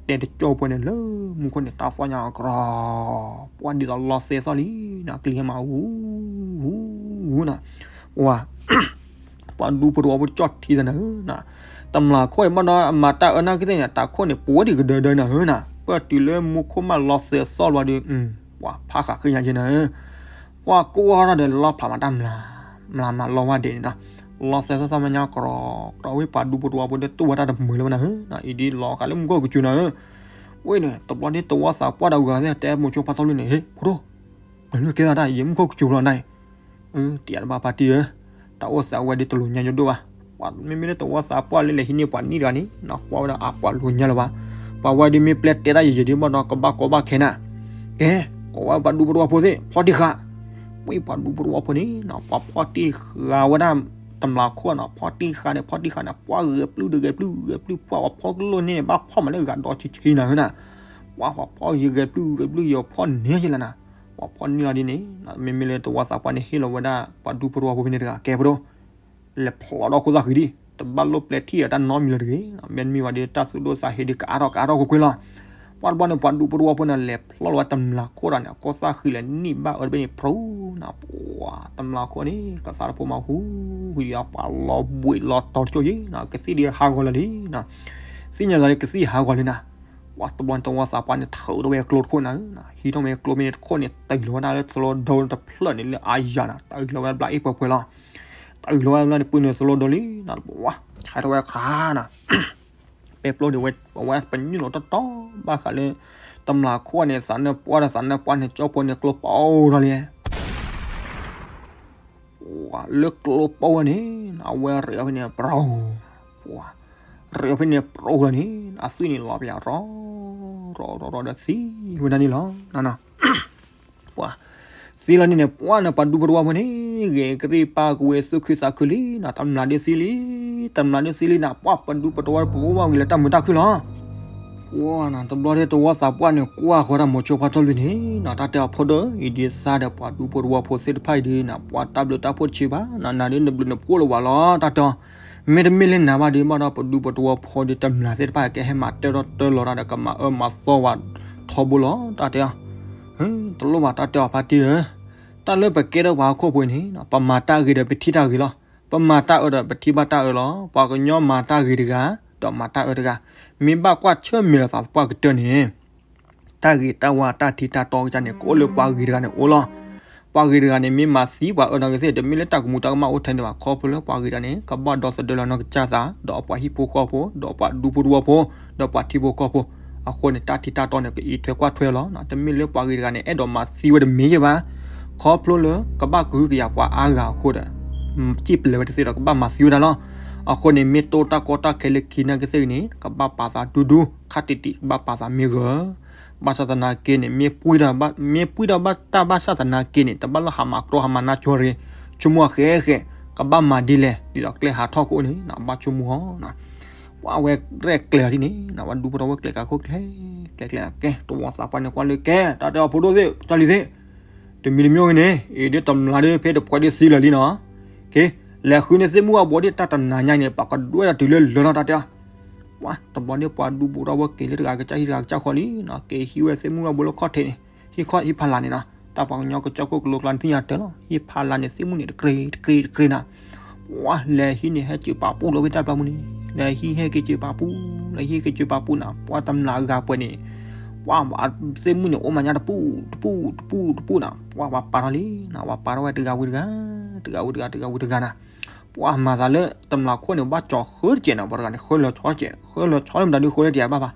တဲတကၠီၣ်ပှဲၤန့ၣ်လၢမူခိၣ်န့ၣ် တၢ်သီၣ်ညါအကြီ, ပှၤဒ်သိးလီၤစဲသီၣ်လံ, ကျံၤဟဲမး ဝူ ဝူ ဝူနၤ, ပှၤ ပှၤဒူဖိတဝီဖိကၠီၣ်ထံသးနၤဧၢ, တမျၢ်ခိၣ်အံၤဘၣ်ဒီး အမၤတၢ်အၢနာ်က့သ့ၣ်န့ၣ် တၢ်ခိၣ်န့ၣ် ပဝဲဒ်ကဒၢဒၢနၤဧၢနၤ, ပၢၢ်တုၤလၢမူခိၣ်မးလီၤစဲသီၣ်လီၤဒီး, ပှၤဖးဃာ်ဃ့ညါက့နၤဧၢ, ပှၤကိးထီၣ်ဒီးလီၤဖးမးတၢ်မျၢ်, မျၢ်မးလီၤဝဲဒၣ်န့ၣ်ဒီး, လီၤစဲသီၣ်သီၣ်မးညါကြီ, ကြီဝဲပှၤဒူဖိတဝီဖိဒီး တူၢ်ဝဲတၢ်တမုာ်လၢၤဘၣ်နၤဧၢ, အံၤဒ်လီၤဃာ်လၢမူခိၣ်ကစၢၤနၤဧၢ, ဝဲန့ၣ် တဘျီဒ်တဝီသးပှၢ်ဒီးဂၤသ့ၣ် တဲမိၤဆိဖးထီၣ်လွံၢ်န့ၣ် ဟ့ၣ် ဖိဒိၣ် ပျဲၤလွံၢ်ကဲသးတၢ် ယမူခိၣ်ကစၢၤလီၤနၤအံၤ, တယၤတဘၣ်ဖါတံၢ်ဧၢ, တၢ်အိၣ်သးဝဲဒ်တလိၤညါယိဒိၣ်ဘၣ်, ပှၤမ့မ့ၢ်လၢတဝီသးပှၢ်လၢလဲၤဟံးန့ၢ်ပှၤနံၣ်တဂၤန့ၣ် ကွၢ်ဝဲဒၣ်အပှၤလိၤညါလၢၤဘၣ်, ပှၤဝဲဒ်မ့ၢ်ပျဲတဲတၢ်ယံာ်ယံာ်ဒ်ဘၣ်ဒီး ကဘၣ်ကီဘၣ်ခဲနၤ, ကဲ, ကိးဝဲပှၤဒူဖိတဝီဖိသ့ၣ် ဖီၣ်တံၢ်ဃာ်, ဝဲပှၤဒူဖိတဝီဖိန့ၣ် ပှၤဖီၣ်တံၢ်ဃာ်ဝဲဒၣ် တမျၢ်ခိၣ်နီၤ, ဖီၣ်တံၢ်ဃာ်န့ၣ် ဖီၣ်တံၢ်ဃာ်န့ၣ် ပှၤဂဲၤပျုၢ်ဒီးဂဲၤပျုၢ်ဂဲၤပျုၢ် ပှၤအီၤဖီၣ်ကလိၣ်န့ၣ် ဘၣ်ဖီၣ်မးလၢဂၤဒီးဆံးဆံးနၤဧၢနၤ, ပှၤပှၤဖီၣ်ယဂဲၤပျုၢ်ဂဲၤပျုၢ်ယဖီၣ်န့ၢ်ယလၢနၤ, ပှၤဖီၣ်န့ၢ်လီၤဒ်န့ၣ် မ့မ့ၢ်လၢတဝီသးပှၢ်န့ၣ် ဟ့ၣ်လီၤဝဲဒၣ် ပှၤဒူဖိတဝီဖိဖဲန့ၣ်တဂၤ ကဲ ဖိဒိၣ် လဲၤဖျိးဒီးခိၣ်သၣ်ဃံဒံး, တဘၣ်လိၣ်ပျဲထံၣ်အတၢ်နီတမံၤလၢၤတဂ့ၤ, မ့တမ့ၢ်ဘၣ်ဒီး တၢ်သူၣ်ဒိၣ်သးဟ့ဒံးကအါထီၣ်ကအါထီၣ်ကွ့ၢ်ကွ့ၢ်လီၤ. ပှၤတဘျီန့ၣ် ပှၤဒူဖိတဝီဖိန့ၣ် လဲၤဖျိးလီၤဝဲတမျၢ်ခိၣ်ဒီးန့ၣ် အခိၣ်သၣ်ဃံလဲၤနံၣ်ဘၣ်အၢတဘ့ၣ်န့ၣ် ဖျိးနၤ, ပှၤတမျၢ်ခိၣ်န့ၣ် ကသါတဖိမးဟူ, ဟူဒီးပှၤလီၤဘှံးလီၤတီၤတကၠိယံၤနၤ, ကသံၣ်ဒံးဟးဂီၤလၢာ်လံနၤ, သ့ၣ်ညါလီၤလၢကသံၣ်ဟးဂီၤလံနၤ, ပှၤတဘျီန့ၣ် တဝီသးပှၢ်န့ၣ် ထုးထီၣ်ဝဲကျိတခိၣ်နၤဧၢ, ဟံးထီၣ်ဝဲကျိဖဲန့ၣ်တခိၣ်န့ၣ် တုၤလီၤဝဲဒၣ်လၢသလိဒီတဖျၢၣ်န့ၣ်လၢအါယၤနၤ, တုၤလီၤဝဲဒၣ်ဘျါအ့ၣ်ပှဲၤပှဲၤလီၤ. တုၤလီၤဝဲဒၣ်န့ၣ် ပုၢ်န့ၣ်သလိဒီလံနၤ, ဝါ ဆဲးထီၣ်ဝဲခါနၤ, ပဲပျိဒံးဝဲ အဝဲပညိၣ်လီၤတီတီ ဘၣ်ဃးလၢ တမျၢ်ခိၣ်န့ၣ် သးနၢၣ်ပှၢ်ဒီးသးနၢၣ်ပှၢ်န့ၣ် ကၠီၣ်ဖိန့ၣ် ကျိပိၢ်ထီၣ်လံ လၢကျိပိၢ်ဝဲန့ၣ် အဝဲရ့အီၤဖဲန့ၣ် ပြီၤ, ပှၤ ရ့အီၤဖဲန့ၣ်ပြီၤလီၤန့ၣ် အသွံၣ်န့ၣ်လီၤပယီၤရီ ရီရီရီဒီးသံဝဲဒၣ်န့ၣ်လီၤ. ပှၤ သံလီၤန့ၣ်န့ၣ် ပှၤန့ၣ် ပှၤဒူဖိတဝီဖိန့ၣ် ဂဲၤကရံၣ်ပာ်ကဝဲသူၣ်ခုသးခုလံနၤ, တမျၢ်ဒုးသံလံ, တမျၢ်ဒုးသံလံနၤ, ပှၤပဒူဖိတဝီဖိ ပအိၣ်ဘၣ်ဝံၤလၢတၢ်မုာ်တၢ်ခုၣ်လီၤ. ပှၤနၤ တဘျီဒ်တဝီသးပှၢ်န့ၣ် ကွၢ်ဃီတၢ်မိၤဆိဖးထီၣ်လွံၢ်န့ၣ်နၤ, တၢ်တဲအီၤဖိဒိၣ် အံၤဒ်သးဒီးပှၤဒူဖိတဝီဖိသ့ၣ်တဖၣ်အံၤဒ်နၤ ပှၤတၢ်ဘျုးတၢ်ဖှိၣ်တဆံးဘၣ်နၤ, နၤဒ်နဘျုးနဖှိၣ်လၢၤဝဲလီၤ တၢ်တဲအီၤ. မ့တမ့ၢ်လၢနၤဘၣ်ဒ်ဘၣ်ဒီး ပဒူဖိတဝီဖိဒီးတမျၢ်သ့ၣ်တဖၣ် ကဟဲမၤတၢၢ်ထီၣ်တၢၢ်လီၤတၢ်ဒီး ကမၤအၢမၤသီဝဲထီဘိလီၤ တၢ်တဲအီၤ. တလိၣ်ဘၣ် တၢ်တဲအီၤဖါတံၢ်ဧၢ, တၢ်လၢပကဲထီၣ်ပှၤဟီၣ်ခိၣ်ဖိအံၤန့ၣ် ပမၤတၢ်ဂ့ၤဒီးပထံၣ်တၢ်ဂ့ၤလီၤ. ပမၤတၢ်အၢဒီးပထံၣ်ဘၣ်တၢ်အၢလီၤ. ပှၤကညီမၤတၢ်ဂ့ၤတဂၤ ဒီးမၤတၢ်အၢတဂၤ, မ့ၢ်ဘၣ်ကွၢ်ဆၢၣ်မဲာ်လိာ်သးသပှၢ်ကတၢၢ်န့ၣ် တၢ်ဂ့ၤတၢ်ဝါတၢ်ထံတၢ်တီကစၢ်န့ၣ် ကအိၣ်လၢပှၤဂ့ၤတဂၤန့ၣ်အိၣ်လီၤ. ပှၤဂ့ၤတဂၤန့ၣ် မ့ၢ်မၤသံပှၤအၢနီၢ်ကသ့ၣ် တမ့ၢ်လၢတၢ်ကမူၤတၢ်ကမၣ်အိၣ်ထဲန့ၣ်ဘၣ်. ခီဖျိလၢပှၤဂ့ၤတဂၤန့ၣ် ကဘၣ်ဒီသဒၢလီၤနီၢ်ကစၢ်သး ဒီးအပှၤဟံၣ်ဖိဃီဖိ ဒီးပှၤဒူဖိတဝီဖိ ဒီးပှၤထံဖိကီၢ်ဖိအဃိန့ၣ် တၢ်ထံတၢ်တီန့ၣ် ကအံးထွဲကွၢ်ထွဲလီၤ. တမ့ၢ်လၢပှၤဂ့ၤတဂၤန့ၣ် အဲၣ်ဒိးမၤသံဝဲတမ့ၢ်ယဲၢ်ဘၣ်. ခီဖျိလၢကဘၣ်ကဟုကယာ်ပှၤအါဂၤအဃိဒီး စံၣ်ပလဲၤဝဲတသ့ဒီး ကဘၣ်မၤသံဝဲဒၣ်လီၤ. အဃိန့ၣ် မ့ၢ်တိၢ်တၢ်ကီတၢ်ခဲလၢခံနီၢ်ကသ့ၣ်ဂ့ၤန့ၣ် ကဘၣ်ပာ်သးဒူဒူ ခါတံၢ်တံၢ် ကဘၣ်ပာ်သးမ့ၢ်ဂ့ၤ ဘၣ်ဆၣ်သနာ်က့န့ၣ် မ့ၢ်ပှံၢ်ဒီးဘၣ် မ့ၢ်ပှံၢ်ဒီးဘၣ်တၢ်ဘၣ်ဆၣ်သနာ်က့န့ၣ် တဘၣ်လၢဟးမၤကျိဟးမၤနၢ်ကၠီရ့ ဆိကမိၣ်အဃဲဃဲ ကဘၣ်မၤဒ်လဲၣ် ဒ်သိးကျဲဟးထီၣ်ကအိၣ်န့ၣ် ဘၣ်ဆိကမိၣ်အီၤ. ပှၤဝဲရဲၣ်ကျဲၤအီၤဒ်န့ၣ် ပှၤဒူဖိတဝီဝဲကျဲၤကးခိၣ်ကျဲၤ ကျဲၤကျဲၤကဲ တဝီသးပှၢ်န့ၣ်ကွၢ်လၢကဲ တၢ်တဲအီၤဖိဒိၣ်သ့ၣ် တၢ်လံၤသ့ၣ် တမံၤတမံၤဂ့ၤန့ၣ် အံၤဒ်တမျၢ်ဒ်ဖဲတဖှဲးဒ်သံလၢာ်လံနီၤ က့ လဲၤဃုန့ၢ်သ့ၣ်မုၢ်ဂၤဘိးဒ်တၢ်တနၤညါအံၤန့ၣ် ပှၤကဒွဲၣ်တၢ်တုၤလၢလၢာ်လီၤ တၢ်တဲအီၤ. ပှၤတဘျီဒ်ပှၤဒူဖိတဝီဝဲက့ၤလၢတဂၤ ကစၢ်ဟံၣ်တဂၤကစၢ်ဃီလံနီၤ က့ၤဟံးဝဲသ့ၣ်မုၢ်ဂၤဘိးလၢခီၣ်ထံးန့ၣ် ဟံၣ်ခီၣ်ဟံၣ်ဖးလၢ်န့ၣ်နီၤ တၢ်ပှၤကညီကစၢၢ်ခိၣ်ကလိကျါန့ၣ်သ့ၣ်ညါတၢ်လီၤ ဟံၣ်ဖးလၢ်န့ၣ် သ့ၣ်မုၢ်န့ၣ် တကြ့တကြ့တကြ့နၤ ပှၤလဲၤဟံးန့ၣ်ဟဲစၢၤပာ်ပူၣ်လီၤဝဲတၢ်ပျၢ်မုၢ်န့ၣ် လဲၤဟံးဟဲက့ၤစၢၤပာ်ပူၣ် လဲၤဟံးက့ၤစၢၤပာ်ပူၣ်နၤ ပှၤတမျၢ်အဂၤပှဲၤန့ၣ် ပှၤသ့ၣ်မုၣ်န့ၣ် အိၣ်မၤညါတပူၤတပူၤတပူၤတပူၤနီၤ, ပှၤပာ်ထီၣ်လံနီၤ, ပှၤပာ်ထီၣ်ဝဲတဂၤဝံၤတဂၤ, တဂၤဝံၤတဂၤ တဂၤဝံၤတဂၤနီၤ, ပှၤမၤသးလၢ တမျးခိၣ်န့ၣ် ဘၣ်ကၠီၤဃၢတကဲးနီၤ, ပှၤတဂၤန့ၣ် ဃၢလီၤဆီတကဲး, ဃၢလီၤဆီလၢမတၤဒုဃၢလၢတယၤဘၣ်ဘၣ်,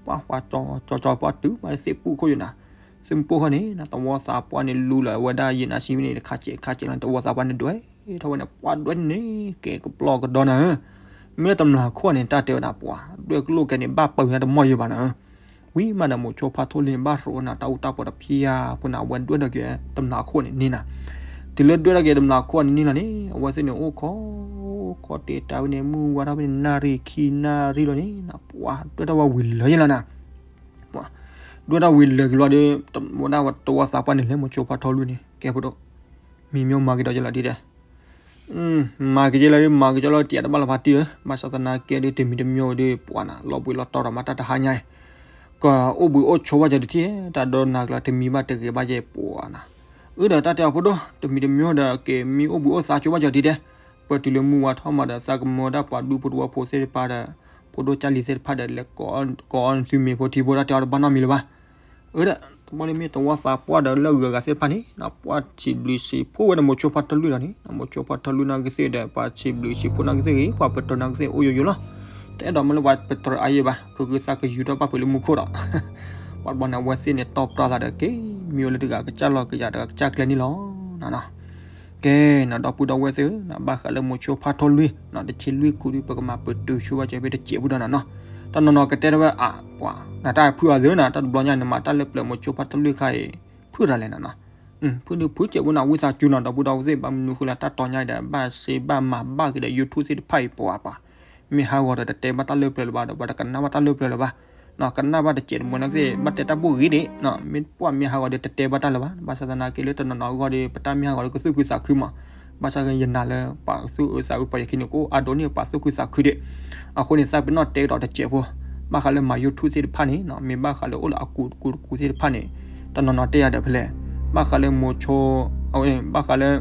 ပှၤပှၤကၠီၤကၠီၤကၠီၤ ပှၤတုၤမးလၢသ့ၣ်ပူၣ်ခိၣ်ယိာ်နီၤ, သ့ၣ်ပူၣ်ခိၣ်န့ၣ် သဝီသးပှၢ်န့ၣ် လူလီၤဝဲဒၣ်ယံာ်နါစံးမ့ၢ်န့ၣ် တခါစဲးခါစဲးလီၤန့ၣ် သဝီသးပှၢ်န့ၣ်ဒွဲၣ်ထီၣ်ဝဲန့ၣ် ပှၤဒွဲၣ်န့ၣ် ကဲကပျီၢ်ကဒီနၤဧၢ, မ့ၢ်လၢတမျးခိၣ်န့ၣ် တၢ်တဲဝဲဒၣ်ပှၤ ဒွဲၣ်ကလိၣ်ကဲန့ၣ် ဘၣ်ပၢၤညါတမီၢ်ယိာ်ဘၣ်နၤဧၢ, ဝံၤမးဒီးမိၤဆိဖါထိၣ်လွံၢ်န့ၣ် ဘၣ်ရိးနၤတၢ်အူတၢ်ပီၤတဖၠါဖိနၤ အဝဲဒွဲၣ်ထီၣ်က့ၤတမျးခိၣ်န့ၣ်န့ၢ်နၤ, တုၤလၢဒွဲၣ်ထီၣ်က့ၤတမျးခိၣ်န့ၣ်န့ၢ်လီၤန့ၣ် အဝဲသ့ၣ်န့ၣ်အိၣ်ခိး ခိးတ့ၢ်တၢ်ဝဲန့ၣ် မုၢ်ဝါထီၣ်ဖဲန့ၣ် နၣ်ရံၣ်ခံနၣ်ရံၣ်လီၤန့ၣ် ပှၤဒွဲၣ်ထီၣ်ဝဲဝံၤလၢာ်ယဲလီၤနၤ ပှၤဒွဲၣ်ထီၣ်ဝံၤလၢာ်က့ၤလီၤဒီး ဝဲဒၣ်သဝီသးပှၢ်န့ၣ် လဲၤမိၤဆိဖါထိၣ်လွံၢ်န့ၣ် ကဲဖိဒိၣ်, မံၤမၠိမၤက့ၤဒီးယဲလီၤဒ်ဒဲး, မၤက့ၤယဲလီၤဒ် မၤက့ၤကၠီလီၤတံၢ်အတဘၣ်လီၤဖးတံၢ်ဧၢ, ဘၣ်ဆၣ်သနာ်က့ဒီး တမံၤတမံၤဒီး ပှၤနၤ လီၤဘှံးလီၤတီၤဒီးမၤတၢ်တဟါညါအံၤ, ကအိၣ်ဘှံးအိၣ်ဆိးဘၣ်ကၠီတထံၣ် တၢ်ဒိနၤကလီၤတမံၤဘၣ်တဂ့ၤဘၣ်ယဲပှၤနၤ, အၢဒီးတၢ်တဲအီၤဖိဒိၣ် တမံၤတမံၤဒီး က့ၤမံအိၣ်ဘှံးအိၣ်သါဆိးဘၣ်ကၠီဒ်ဒဲး, ပတုၤလၢမုၢ်ဝါထီၣ်မးဒီး သးကမၢဒၣ်ပှၤဒူဖိတဝီဖိသ့ၣ်တဖၣ်ဒီး ဖိဒိၣ်ကၢ်လံၤသ့ၣ်တဖၣ်ဒီး လဲၤကိးအီၤသုမ့ၤဖိထံဖိ တၢ်တဲအီၤတဘၣ်နီတမံၤလၢၤဘၣ်, အၢဒီး တဘျီလၢမ့ၢ်သဝီသးပှၢ်ဒီးလၢအဂုၤအဂၤသ့ၣ်တဖၣ်န့ၣ် ပှၤဆံးဘျုးဆံးဖှိၣ်ဝဲဒီးမိၤဆိဖါထိၣ်လွံၢ်လီၤန့ၣ် မိၤဆိဖါထိၣ်လွံၢ်နီၢ်ကသ့ၣ်ဒီး ပှၤဆံးဘျုးဆံးဖှိၣ်နီၢ်ကသ့ၣ်ဂ့ၤ ပှၤပတြၢၤနီၢ်ကသ့ၣ်အိၣ်ယိယိလီၤ, တအဲၣ်ဒိးမ့ၢ်လၢပှၤပတြၢၤအါယဲဘၣ် ပကသးကယူၤထီၣ်ပၣ်ဖုးလၢမူခိၣ်ဒီး ပှၤတဘျီန့ၣ် အဝဲသ့ၣ်န့ၣ် တီၢ်ပြၢသးဒီးက့ၤ မံဝဲလၢတဂၤကစၢ်လီၤကယၤတဂၤကစၢ်ကျဲန့ၣ်လီၤနၤနီၤ, ကဲနီၤ ဒီပုၢ်ဒီဝဲၢ်သ့ၣ်ဧၢ ဘၣ်ဃးလၢမိၤဆိဖါထိၣ်လွံၢ်နီၤ တဆံလွံၢ်ခိၣ်ဒီး ပကမၤပတုာ်ဆိဘၣ်ကၠီဖဲတစဲးဖိဒီးနၤနီၤ, တနီၤနီၤကတဲထီၣ်ဝဲအပှၤ နတၢ်ဖုအီၤသ့ၣ်နၤ တၢ်တဘျီညါန့ၣ် မၤတၢ်လၢပျၢၤမိၤဆိဖါထိၣ်လွံၢ်ခါအံၤ ဖုတၢ်လဲၣ်နၤနီၤ, ဖုဒုးဖုစဲးဖိနၤ ဝံသးစူၤနီၤ ဒီပုၢ်ဒီဝဲၢ်သ့ၣ် ဘၣ်မနုၤဃိလၢတၢ်တီၤညါအံၤဒီး ဘၣ်စ့ဘၣ်မၤဘၣ်က့ၤဒီး YouTube သ့ၣ်တဖၣ်အံၤပှၤပှၤ မ့ၢ်ဟးဂီၤဒီးတတဲဘၣ်တၢ်လၢပျၢၤလၢၤဘၣ်ဒီး ပှၤတကနၣ်ဘၣ်တၢ်လၢပျၢၤလၢၤဘၣ်, ကနၣ်ဘၣ်တစဲးတမှဲၤနီၢ်ကသ့ၣ် ဘၣ်တဲတၢ်ဘိၣ်ဂ့ၤဒံး, မ့ၢ်ပှၤမ့ၢ်ဟးဂီၤဒီးတတဲဘၣ်တၢ်လၢၤဘၣ်, ဘၣ်ဆၣ်သနာ်က့လၢတနီၤနီၤအဂီၢ်ဒီး ပတၢ်မ့ၢ်ဟးဂီၤဒီးကသူၣ်ခုသးခုမး, ဘၣ်ဆၣ်က့ယနာ်လၢ ပှၤသူၣ်အုးသးအုးပှၤယခံန့ၣ် ကအိၣ်အါဒိၣ်န့ၢ်ပှၤသူၣ်ခုသးခုဒံး, အဃိန့ၣ် သးပ့ၤနီၣ်တဲကဒီးတစဲးဖိ, ဘၣ်ဃးလၢမၤ YouTube သ့ၣ်တဖၣ်န့ၣ် မ့ၢ်ဘၣ်ဃးလၢအိၣ်လၢအကူးတကူးတကူးသ့ၣ်တဖၣ်န့ၣ် တနီၤနီၤတဲယၤဒီးဖဲလဲၣ်, ဘၣ်ဃးလၢမိၤဆိ အဝဲန့ၣ် ဘၣ်ဃးလၢ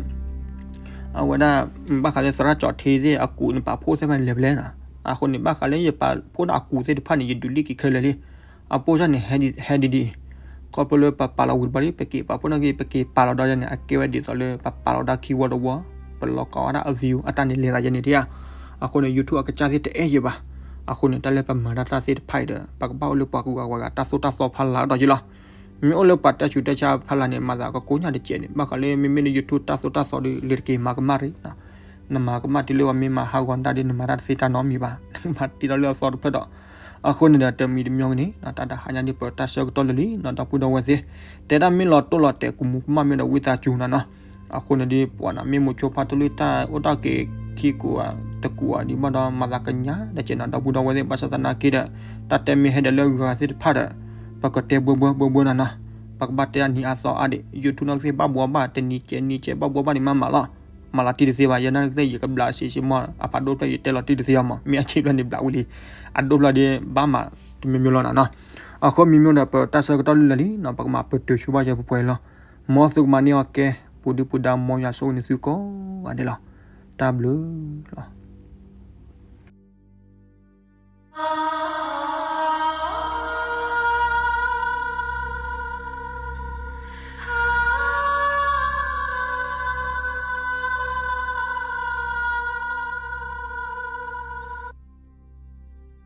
အဝဲဒၣ် ဘၣ်ဃးလၢသရၣ်ကၠီၤထံသ့ၣ်အကူးန့ၣ် ပာ်ဖှိၣ်သ့ၣ်တဖၣ်န့ၣ်လဲၤဖဲလဲၣ်နီၤ, အဃိန့ၣ် ဘၣ်ဃးလၢယပာ်ဖှိၣ်ဒၣ်အကူးသ့ၣ်တဖၣ်န့ၣ် ယဒုးလံက့ၤခဲလၢာ်လံ, အပိၢ်စၢ်န့ၣ် ဟဲဒံးဒံး, ခီဖျိလၢပပာ်လီၤဝံၤတဘျီလံ ပက့ၤပာ်ဖှိၣ်နီၢ်က့ၤ ပက့ၤပာ်လီၤဒီးယဲန့ၣ် အကဲဝဲဒ်သိးလၢပပာ်လီၤဒၣ်ခံဝီတဝီ, ပလီၤကီဝဲဒၣ်အ view အတၢ်န့ၣ်လဲၤသးယဲန့ၣ်တယၤ, အဃိန့ၣ် YouTube အကစၢ်သ့ၣ်တအဲၣ်ယဲဘၣ်, အဃိန့ၣ် တၢ်လၢပမၤတၢ်တၢ်သ့ၣ်တဖၣ်အံၤဒီး ပကဘၣ်အိၣ်လၢပှၤကူၤဂၤဝၤဂၤတၢ်သိၣ်တၢ်သီဖးလၢ်ကဒီးယဲလီၤ. မ့ၢ်အိၣ်လၢပှၤတဲဆူးတဲဆါဖးလၢ်န့ၣ် မၤသးကကိးညါတစဲးန့ၣ် ဘၣ်ဃးလၢမ့မ့ၢ်လၢ YouTube တၢ်သိၣ်တၢ်သီဒီး လဲၤတက့ၤမၤကမၣ်ရံၣ်, နမၤကမၣ်တုၤလၢပှၤမ့ၢ်မၤဟးဂီၤနတၢ်ဒီး နမၤတၢ်တသ့တၢ်နီတမံၤဘၣ်, နမၤတ့ထီၣ်လၢအသီတဖျၢၣ်ဒီး, အဃိန့ၣ်ဒီး တမံၤတမံၤဂ့ၤန့ၣ် တၢ်တဟါညါန့ၣ် ပတၢ်ဆၢကတီၢ်လၢာ်လံနီၤ ဒီပုၢ်ဒီဝဲၢ်သ့ၣ်, တဲဒၣ်မ့ၢ်လီၤတိၢ်လီၤတဲာ်ကူးမူးကမၣ်မ့ၢ်ဒီးဝံသးစူၤနၤနီၤ အဃိန့ၣ်ဒီး ပှၤနၤမ့ၢ်မိၤဆိဖါထိၣ်လွံၢ်တၢ်အိၣ်တၢ်က့ၤခံကူးတကူးအံၤဒ်ဘၣ်ဒီး မၤသးကညးတစဲးနီၤ ဒီပုၢ်ဒီဝဲၢ်သ့ၣ် ဘၣ်ဆၣ်သနာ်က့ဒီး တၢ်တဲမ့ၢ်ဟဲဒီးလၢဂၤသ့ၣ်တဖၣ်ဒီး ပကတဲဘှဲဘှဲဘှဲဘှဲနၤနီၤ, ပကဘၣ်တဲအနံၤအါသီအါဒံး YouTube နီၢ်ကသ့ၣ်ဘၣ်ဘှီဘၣ် တနံၤကဲနံၤကဲဘၣ်ဘှီဘၣ်န့ၣ်မးမးလီၤ, မၤလီၤတံၢ်တသ့ဘၣ် ယဲနာ်ကသ့ၣ် ယကဘျးစံးစ့မီၢ် အဖးဒိၣ်ဖျၢၣ်ယတဲလီၤတံၢ်တသ့အီၤမး မ့ၢ်အဆံးဖျၢၣ်န့ၣ်ဘျးဝံၤလံ, အဒိၣ်ဖျၢၣ်ဒီးဘၣ်မးတမံၤမံၤလီၤနၤနီၤ, အဃိမံၤမံၤဒီး ပတၢ်ဆၢကတီၢ်လၢာ်လံနီၤ ပကမၤပတုာ်ဆိဘၣ်ယဲပှဲၤပှဲၤလီၤ, မ်သုကမၤန့ၢ်အီၤကဲ ပူၤဒုပူၤဒါ မ်ယွၤဆိၣ်ဂ့ၤန့ၢ်သုကိးဂၤဒဲးလီၤ, တၢ်ဘျုးလီၤ.